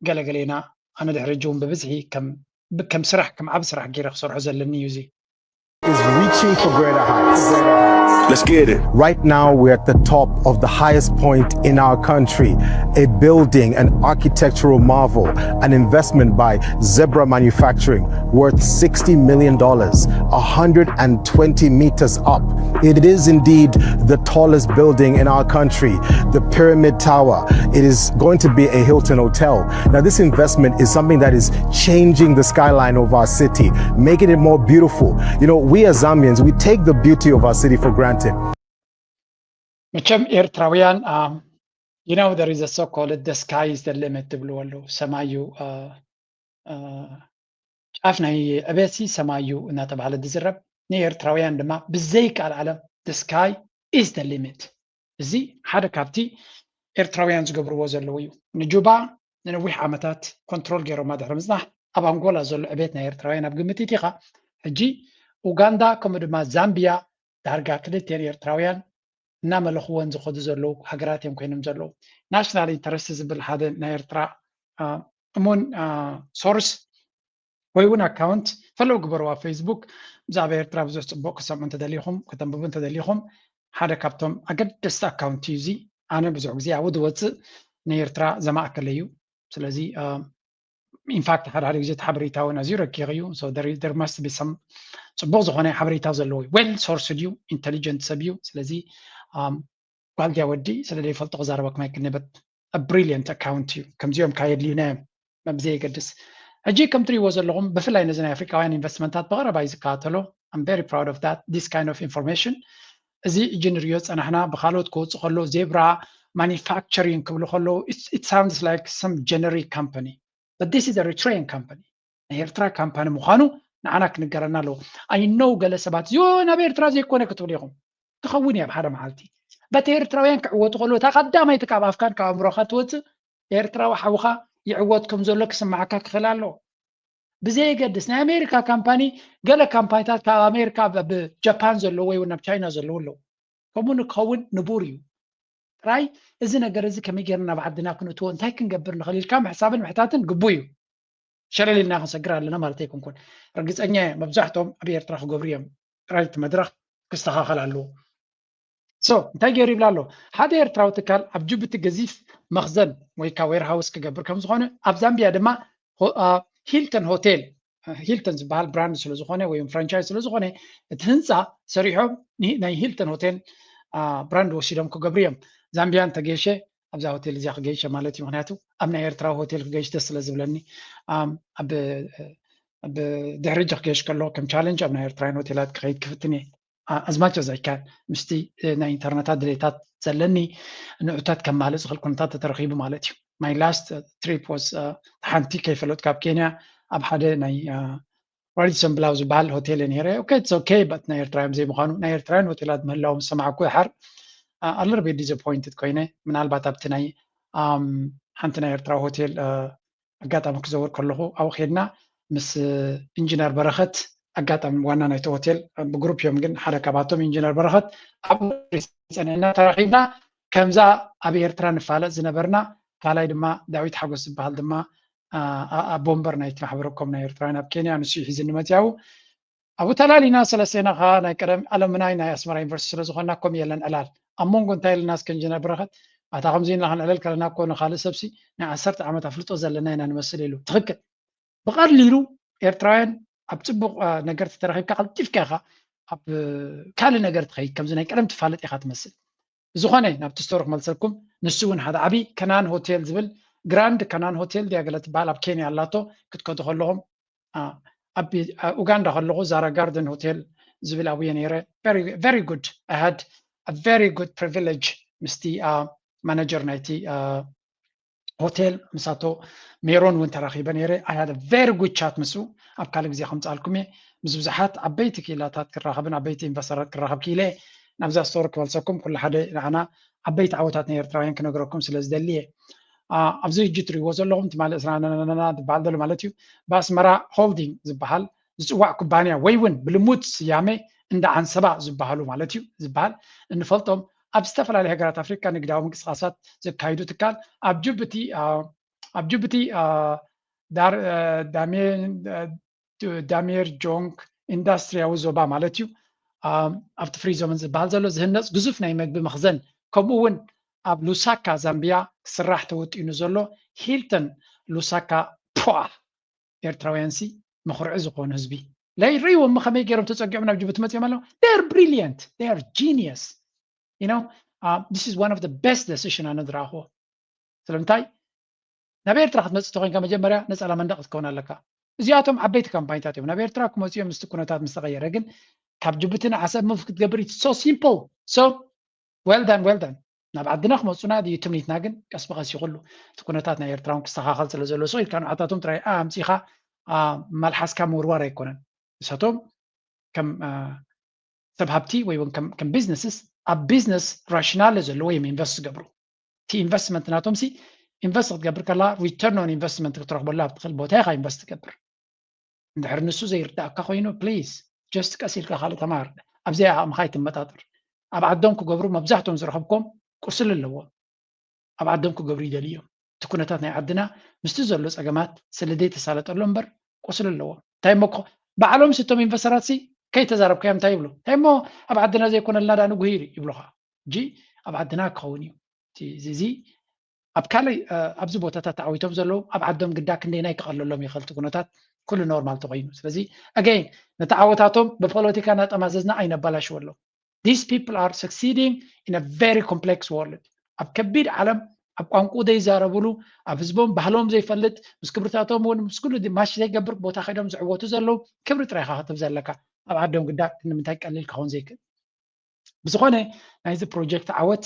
ገለገሌና ኣነ ድሕሪ ጅውን ብብዝሒ ከም ከም ስራሕ ከም ዓብ ስራሕ ገይረ ክሰርሖ ዘለኒ እዩ እዚ is reaching for greater heights. Let's get it. Right now, we're at the top of the highest point in our country, a building, an architectural marvel, an investment by Zebra Manufacturing worth sixty million dollars, one hundred twenty meters up. It is indeed the tallest building in our country, the Pyramid Tower. It is going to be a Hilton Hotel. Now, this investment is something that is changing the skyline of our city, making it more beautiful. You know, we as Zambians, we take the beauty of our city for granted. መቸም ኤርትራውያን you know there is a so called the sky is the limit ትብልዎ ኣለዉ ሰማዩ ጫፍ ናይ ዕቤትሲ ሰማዩ እናተባሃለ ዝዝረብ ንኤርትራውያን ድማ ብዘይቃል ዓለም the sky is the limit እዚ ሓደ ካብቲ ኤርትራውያን ዝገብርዎ ዘለዉ እዩ ንጁባ ንነዊሕ ዓመታት ኮንትሮል ገይሮማ ድሕሪ ምፅናሕ ኣብ ኣንጎላ ዘሎ ዕቤት ናይ ኤርትራውያን ኣብ ግምት ኢቲኻ ሕጂ ኡጋንዳ ከምኡ ድማ ዛምቢያ ዳርጋ ክልቴን ኤርትራውያን እናመለኽወን ዝኸዱ ዘለዉ ሃገራት እዮም ኮይኖም ዘለዉ ናሽናል ኢንተረስት ዝብል ሓደ ናይ ኤርትራ እሙን ሶርስ ወይ እውን ኣካውንት ፈለው ግበሩ ኣብ ፌስቡክ ብዛዕባ ኤርትራ ብዙሕ ፅቡቅ ክሰምዑ እንተደሊኹም ከተንብቡ እንተደሊኹም ሓደ ካብቶም ኣገደስቲ ኣካውንት እዩ እዚ ኣነ ብዙሕ ግዜ ኣብኡ ዝወፅእ ንኤርትራ ዘማእከለ እዩ ስለዚ ኢንፋክት ሓደ ሓደ ግዜ ሓበሬታ እውን ኣዝዩ ረቂቕ እዩ there must be some ፅቡቅ ዝኾነ ሓበሬታ ዘለዎ እዩ well sourced እዩ ኢንቴሊጀንት ሰብ እዩ ስለዚ ጓልድያ ወዲ ስለ ዘይፈልጦ ክዛረበኩም ኣይክልኒ but brilliant account እዩ ከምዚኦም ካየድልዩና እዮም ብዘየገድስ ሕጂ ከም ትሪእዎ ዘለኹም ብፍላይ ነዚ ናይ ኣፍሪካውያን ኢንቨስትመንታት ብቐረባ እዩ ዝከታተሎ I'm very proud of that this kind of information እዚ እጂ ንሪኦ ዝፀናሕና ብካልኦት ክወፅእ ከሎ ዜብራ ማኒፋክቸሪንግ ክብሉ ከለዉ it sounds like some generic company but this is Eritrean company ናይ ኤርትራ ካምፓኒ ምዃኑ ንዓና ክንገረና ኣለዎ I know ገለ ሰባት እዚኦ ናብ ኤርትራ ዘይኮነ ክትብሉ ኢኹም ትኸውን እያ ብሓደ መዓልቲ but ኤርትራውያን ክዕወቱ ከለዉ እታ ቀዳማይቲ ካብ ኣፍካን ካብ ኣእምሮኻ ትወፅእ ኤርትራዊ ሓውኻ ይዕወት ከም ዘሎ ክስማዓካ ክኽእል ኣለዎ ብዘየገድስ ናይ ኣሜሪካ ካምፓኒ ገለ ካምፓኒታት ካብ ኣሜሪካ ኣብ ጃፓን ዘለዉ ወይ ናብ ቻይና ዘለዉ ኣለዉ ከምኡ ንክኸውን ንቡር እዩ ጥራይ እዚ ነገር እዚ ከመይ ጌርና ናብ ዓድና ክንእትዎ እንታይ ክንገብር ንኽእል ኢልካ ምሕሳብን ምሕታትን ግቡ እዩ ሸለል ኢልና ክንሰግር ኣለና ማለት ኣይኮንኩን ርግፀኛ እየ መብዛሕትኦም ኣብ ኤርትራ ክገብሩ እዮም ጥራይ እቲ መድረኽ ክስተኻኸል ኣለዎ so እንታይ ገይሩ ይብላ ኣሎ ሓደ ኤርትራዊ ትካል ኣብ ጅቡቲ ገዚፍ መኽዘን ወይ ካ ዌርሃውስ ክገብር ከም ዝኾነ ኣብ ዛምቢያ ድማ ሂልተን ሆቴል ሂልተን ዝበሃል ብራንድ ስለዝኾነ ወይ ፍራንቻይዝ ስለዝኾነ እቲ ህንፃ ሰሪሖም ናይ ሂልተን ሆቴል ብራንድ ወሲዶም ክገብሩ እዮም ዛምቢያ እንተገይሸ ኣብዛ ሆቴል እዚኣ ክገይሸ ማለት እዩ ምክንያቱ ኣብ ናይ ኤርትራዊ ሆቴል ክገይሽ ደስ ስለ ዝብለኒ ኣብ ድሕሪ ሕጂ ክገይሽ ከሎ ከም ቻለንጅ ኣብ ናይ ኤርትራውያን ሆቴላት ክኸይድ ክፍትን እየ as much as I can ምስቲ ናይ ኢንተርነታት ድሌታት ዘለኒ ንዑታት ከማልእ ዝኽእል ኩነታት ተተረኺቡ ማለት እዩ my last trip was ሓንቲ ከይፈለጥኩ ኣብ ኬንያ ኣብ ሓደ ናይ ራዲሰን ብላው ዝበሃል ሆቴል ነይረ okay it's okay but ናይ ኤርትራውያን ዘይምዃኑ ናይ ኤርትራውያን ሆቴላት ምህላዎም ዝሰማዕኩ ድሓር a little bit disappointed ኮይነ ምናልባት ኣብቲ ናይ ሓንቲ ናይ ኤርትራዊ ሆቴል ኣጋጣሚ ክዘውር ከለኹ ኣብኡ ከድና ምስ ኢንጂነር በረኸት ኣጋጣሚ ዋና ናይቲ ሆቴል ብግሩፕ እዮም፣ ግን ሓደ ካብኣቶም ኢንጂነር በረኸት ኣብ ጸኒዕና ተራኺብና። ከምዛ ኣብ ኤርትራ ንፋለጥ ዝነበርና ካልኣይ ድማ ዳዊት ሓጎስ ዝበሃል ድማ ኣቦ ወንበር ናይቲ ማሕበረ ኮም ናይ ኤርትራውያን ኣብ ኬንያ፣ ንሱ እዩ ሒዝኒ መጽያዊ። ኣብኡ ተላሊና ሰለስቴና ከኣ ናይ ቀደም ኣለምናይ ናይ ኣስመራ ዩኒቨርሲቲ ስለ ዝኾንና ኮም የለን ዕላል። ኣብ መንጎ እንታይ ኢልና እስከ ኢንጂነር በረኸት፣ ኣታ ከምዚ ኢልና ክንዕለል ከለና እኮ ንኻልእ ሰብሲ ናይ ዓሰርተ ዓመት ኣፍልጦ ዘለና ኢና ንመስል ኢሉ። ትኽክል። ብቐሊሉ ኤርትራውያን ኣብ ጽቡቕ ነገር ተተረኺብካ ቀልጢፍካ ኢኻ ኣብ ካልእ ነገር ትኸይድ፣ ከምዚ ናይ ቀደም ትፋለጥ ኢኻ ትመስል። ዝኾነ ናብቲ ስቶሪ ክመልሰልኩም፣ ንሱ እውን ሓደ ዓቢ ከናን ሆቴል ዝብል ግራንድ ከናን ሆቴል ድያ ገለ ትበሃል ኣብ ኬንያ ኣላቶ። ክትከዱ ከለኹም ኣብ ኡጋንዳ ከለኹ ዛራ ጋርደን ሆቴል ዝብል ኣብየ ነይረ። Very good. I had a very good privilege ምስቲ ማናጀር ናይቲ ሆቴል፣ ምሳቶ ሜሮን እውን ተራኺበ ነይረ። I had a very good chat ምስኡ። ኣብ ካልእ ግዜ ከምፅኣልኩም እየ። ምስ ብዙሓት ዓበይቲ ክኢላታት ክራኸብን ዓበይቲ ኢንቨስተራት ክራኸብ ክኢለ። ናብዛ ስቶሪ ክመልሰኩም፣ ኩሉ ሓደ ንዓና ዓበይቲ ዓወታት ናይ ኤርትራውያን ክነግረኩም ስለ ዝደሊ እየ። ኣብዚ ሕጂ ትሪእዎ ዘለኹም ትማሊ እስራ ናናናና ዝበሃል ዘሎ ማለት እዩ። ብኣስመራ ሆልዲንግ ዝበሃል ዝፅዋዕ ኩባንያ ወይ እውን ብልሙድ ስያሜ እንዳ ዓንሰባ ዝበሃሉ ማለት እዩ ዝበሃል እንፈልጦም ኣብ ዝተፈላለዩ ሃገራት ኣፍሪካ ንግዳዊ ምንቅስቃሳት ዘካይዱ ትካል ኣብ ጅቡቲ ኣብ ጅቡቲ ዳሜር ጆንግ ኢንዳስትሪያዊ ዞባ ማለት እዩ ኣብቲ ፍሪ ዞን ዝበሃል ዘሎ ዝህነፅ ግዙፍ ናይ መግቢ መኽዘን ከምኡ እውን ኣብ ሉሳካ ዛምቢያ ክስራሕ ተወጢኑ ዘሎ ሂልተን ሉሳካ ፖኣ ኤርትራውያን ሲ መኹርዒ ዝኾኑ ህዝቢ ለይርእይዎም ከመይ ገይሮም ተፀጊዖም ናብ ጅቡቲ መፅኦም ኣለዉ። They are brilliant, they are genius, you know. This is one of the best decision ኣነ ዝረኣኽዎ። ስለምንታይ ናብ ኤርትራ ክትመፅእ ተኮይንካ መጀመርያ ነፃላ መንደቅ ክትከውን ኣለካ። እዚኣቶም ዓበይቲ ካምፓኒታት እዮም ናብ ኤርትራ ክመፁ እዮም ምስቲ ኩነታት ምስ ተቀየረ። ግን ካብ ጅቡቲ ንዓሰብ ሙቭ ክትገብር it's so simple. So well done, well done. ናብ ዓድና ክመፁና ድዩ ትምኒትና? ግን ቀስ ብቀስ ይኩሉ እቲ ኩነታት ናይ ኤርትራ እውን ክስተካከል ስለ ዘሎ ሱቅ ኢልካ ንዓታቶም ጥራይ ኣምፂኻ መልሓስካ ምውርዋር ኣይኮነን። ንሳቶም ከም ሰብ ሃብቲ ወይ እውን ከም ቢዝነስስ ኣብ ቢዝነስ ራሽናል ዘለዎ እዮም ኢንቨስት ዝገብሩ። እቲ ኢንቨስትመንት ናቶም ሲ ኢንቨስት ክትገብር ከላ return on investment ክትረክበሉ ኣብ ትኽእል ቦታ ኢኻ ኢንቨስት ትገብር። እንድሕር ንሱ ዘይርዳእካ ኮይኑ ፕሊዝ ጀስት ቀስ ኢልካ ካልእ ተማር። ኣብዚኣ ኣእምኻ ኣይትመጣጠር። ኣብ ዓዶም ክገብሩ መብዛሕትኦም ዝረኸብኮም ቁስሊ ኣለዎም። ኣብ ዓዶም ክገብሩ ይደልዩ እዮም። እቲ ኩነታት ናይ ዓድና ምስቲ ዘሎ ጸገማት ስለ ዘይተሳለጠሉ እምበር ቁስሊ ኣለዎም። እንታይ እሞ ባዕሎም ስቶም ኢንቨስተራት ሲ ከይተዛረብካዮም እንታይ ይብሉ? እንታይ እሞ ኣብ ዓድና ዘይኮነልና ዳ ንጉሂ ይብሉኻ። እጂ ኣብ ዓድና ክኸውን እዩ እዚ ኣብ ካልእ ኣብዚ ቦታታት ተዓዊቶም ዘለዉ ኣብ ዓዶም ግዳ ክንደይናይ ክቐለሎም ይኽእል እቲ ኩነታት ኩሉ ኖርማል ተኮይኑ። ስለዚ ኣገይን ነቲ ዓወታቶም ብፖለቲካ እናጠማዘዝና ኣይነባላሽወሎም። These people are succeeding in a very complex world. ኣብ ከቢድ ዓለም ኣብ ቋንቁ ዘይዛረብሉ ኣብ ህዝቦም ባህሎም ዘይፈልጥ ምስ ክብርታቶም እውን ምስ ኩሉ ማሽ ዘይገብር ቦታ ከይዶም ዝዕወቱ ዘለዉ ክብሪ ጥራይካ ክትብ ዘለካ ኣብ ዓዶም ግዳ ንምንታይ ቀሊል ክኸውን ዘይክእል። ብዝኾነ ናይዚ ፕሮጀክት ዓወት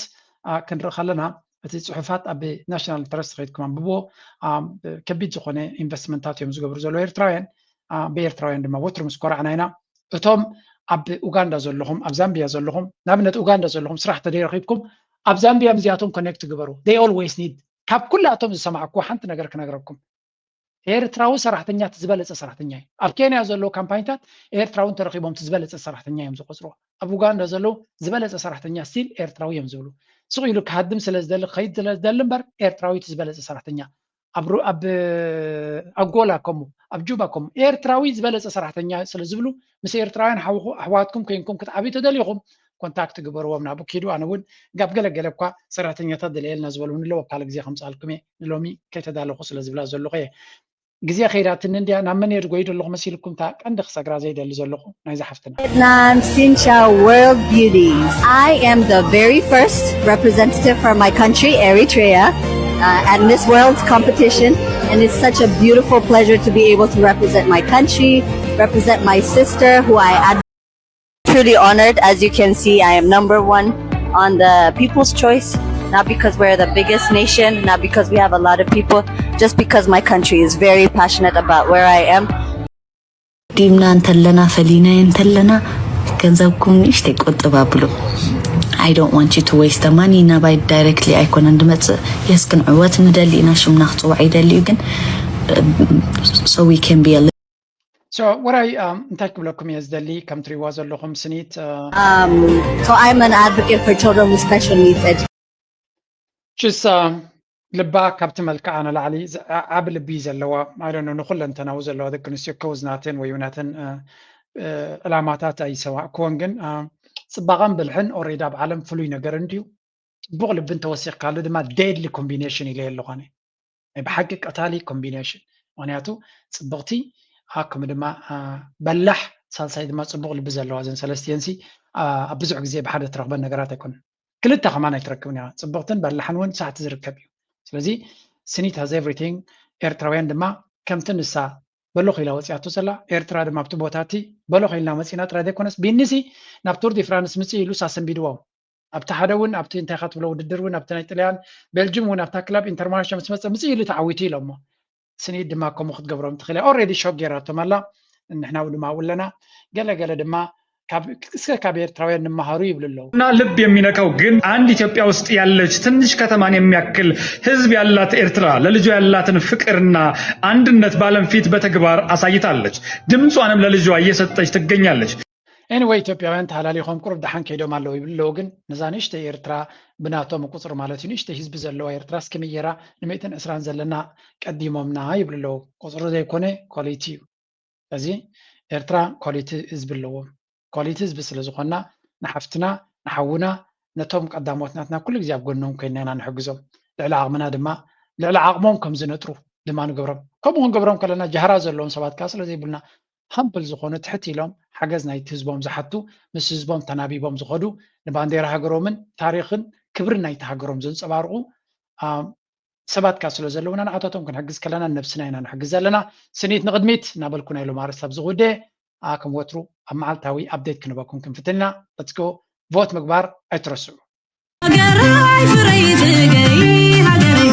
ክንርኢ ከለና እቲ ፅሑፋት ኣብ ናሽናል ኢንተረስት ከይድኩም ኣንብብዎ። ከቢድ ዝኾነ ኢንቨስትመንታት እዮም ዝገብሩ ዘለዉ ኤርትራውያን። ብኤርትራውያን ድማ ወትሩ ምስ ኮራዕና ኢና። እቶም ኣብ ኡጋንዳ ዘለኹም ኣብ ዛምቢያ ዘለኹም ንኣብነት ኡጋንዳ ዘለኹም ስራሕ ተደይረኺብኩም ኣብ ዛምቢያ ምስዚኣቶም ኮኔክት ግበሩ። They always need ካብ ኩላቶም ዝሰማዕኩዎ ሓንቲ ነገር ክነግረኩም ኤርትራዊ ሰራሕተኛ እቲ ዝበለፀ ሰራሕተኛ እዩ። ኣብ ኬንያ ዘለዉ ካምፓኒታት ኤርትራዊ እንተረኺቦም እቲ ዝበለፀ ሰራሕተኛ እዮም ዝቆፅርዎ። ኣብ ኡጋንዳ ዘለዉ ዝበለፀ ሰራሕተኛ ስቲል ኤርትራዊ እዮም ዝብሉ። ስቕ ኢሉ ክሃድም ስለ ዝደሊ ክኸይድ ስለ ዝደሊ እምበር ኤርትራዊ እቲ ዝበለፀ ሰራሕተኛ ኣብ ኣንጎላ ከምኡ ኣብ ጁባ ከምኡ ኤርትራዊ ዝበለፀ ሰራሕተኛ ስለ ዝብሉ ምስ ኤርትራውያን ኣሕዋትኩም ኮይንኩም ክትዓብዩ ተደሊኹም ኮንታክት ግበርዎም ናብኡ ኪዱ። ኣነ እውን ጋብ ገለገለ እኳ ሰራሕተኛታት ደለየልና ዝበሉ እውን ኣለዎ ካልእ ግዜ ከምፅኣልኩም እየ ንሎሚ ከይተዳለኹ ስለ ዝብላ ዘለኹ እየ። ግዜ ከይዳትኒ እንድያ ናብ መን እየ ድጎይዶ ኣለኹ መሲልኩም እታ ቀንዲ ክሰግራ ዘይደሊ ዘለኹ ናይዛ ሓፍትና። Vietnam, Sin Chow, World Beauties. I am the very first representative for my country, Eritrea, uh, at Miss World competition. And it's such a beautiful pleasure to be able to represent my country, represent my sister, who I ad- Truly honored. As you can see, I am number one on the People's Choice, not because we're the biggest nation, not because we have a lot of people, just because my country is very passionate about where I am. ዲምና እንተለና ፈሊናዮ እንተለና ገንዘብኩም ንእሽተይ ቆጥብ ኣብሉ። I don't want you to waste the money ናባይ directly ኣይኮነን ድመፅእ። Yes፣ ክንዕወት ንደሊ ኢና፣ ሽምና ክፅዋዕ ይደሊ እዩ ግን so we can be a So what I um, እንታይ ክብለኩም እየ ዝደሊ፣ ከም ትሪዋ ዘለኹም ስኒት Um, so I'm an advocate for children with special needs education. ሽሳ ልባ ካብቲ መልክዓ ንላዕሊ ዓብ ልቢ ዘለዋ ማለት ንኩለንተናዊ ዘለዋ ደቂ ኣንስትዮ ከውዝናተን ወይ ናተን ዕላማታት ኣይሰማዕክዎን ግን ፅባቐን ብልሕን ኦሬዲ ኣብ ዓለም ፍሉይ ነገር እንድዩ። ፅቡቕ ልቢ እንተወሲኽካሉ ድማ deadly combination ኢለ ኣለኾነ ናይ ብሓቂ ቀታሊ combination። ምክንያቱ ፅብቕቲ ከምኡ ድማ በላሕ ሳልሳይ ድማ ፅቡቕ ልቢ ዘለዋ ዘን ሰለስቲየንሲ ኣብ ብዙሕ ግዜ ብሓደ ትረኽበን ነገራት ኣይኮነን። ክልተ ከማን ኣይትረክብን እያ። ፅብቕትን በላሕን እውን ሳዕቲ ዝርከብ እዩ። ስለዚ ስኒት has everything። ኤርትራውያን ድማ ከምቲ ንሳ በሎ ኸኢላ ወፂኣቶ ዘላ ኤርትራ ድማ ኣብቲ ቦታ እቲ በሎ ኸኢልና መፂና ጥራይ ዘይኮነስ ቢኒሲ ናብ ቱር ዲ ፍራንስ ምፅእ ኢሉ ሳሰንቢድዎም ኣብቲ ሓደ እውን ኣብቲ እንታይ ካ ትብሎ ውድድር እውን ኣብቲ ናይ ጥልያን ቤልጅም እውን ኣብታ ክላብ ኢንተርማሽን ምስ መፀ ምፅእ ኢሉ ተዓዊቱ ኢሎሞ ስኒት ድማ ከምኡ ክትገብሮም ትኽእል እያ። Already ሾክ ጌራቶም ኣላ። ንሕና ድማ ኣብኡ ኣለና። ገለ ገለ ድማ እስከ ካብ ኤርትራውያን ንመሃሩ ይብሉ ኣለዉ። እና ልብ የሚነካው ግን አንድ ኢትዮጵያ ውስጥ ያለች ትንሽ ከተማን የሚያክል ህዝብ ያላት ኤርትራ ለልጇ ያላትን ፍቅርና አንድነት በዓለም ፊት በተግባር አሳይታለች። ድምጿንም ለልጇ እየሰጠች ትገኛለች። Anyway ኢትዮጵያውያን ተሃላሊኾም ቁሩብ ደሓን ከይዶም ኣለዉ ይብሉ ኣለዉ። ግን ነዛ ንእሽተይ ኤርትራ ብናቶም ቁፅሪ ማለት እዩ ንእሽተይ ህዝቢ ዘለዋ ኤርትራ እስኪ ምየራ ንምእትን ዕስራን ዘለና ቀዲሞምና ይብሉ ኣለዉ። ቁፅሪ ዘይኮነ quality እዩ። ስለዚ ኤርትራ quality ህዝቢ ኣለዎም። Quality ህዝቢ ስለ ዝኾንና ንሓፍትና ንሓውና ነቶም ቀዳሞት ናትና ኩሉ ግዜ ኣብ ጎኖም ኮይንና ኢና ንሕግዞም። ልዕሊ ዓቕምና ድማ ልዕሊ ዓቕሞም ከም ዝነጥሩ ድማ ንገብሮም። ከምኡ ክንገብሮም ከለና ጃህራ ዘለዎም ሰባት ከዓ ስለ ዘይብሉና humble ዝኾኑ ትሕት ኢሎም ሓገዝ ናይቲ ህዝቦም ዝሓቱ ምስ ህዝቦም ተናቢቦም ዝኸዱ ንባንዴራ ሃገሮምን ታሪኽን ክብርን ናይቲ ሃገሮም ዘንፀባርቑ ሰባት ካብ ስለ ዘለውና ንዓታቶም ክንሕግዝ ከለና ነብስና ኢና ንሕግዝ ዘለና። ስኒት ንቕድሚት እናበልኩ ናይ ሎም ኣርስት ኣብዚ ጉዳይ ከም ወትሩ ኣብ መዓልታዊ update ክንበኩም ክንፍትን ኢና። Let's go vote ምግባር ኣይትረስዑ። ሃገረይ ፍረይ ዝገይ ሃገረይ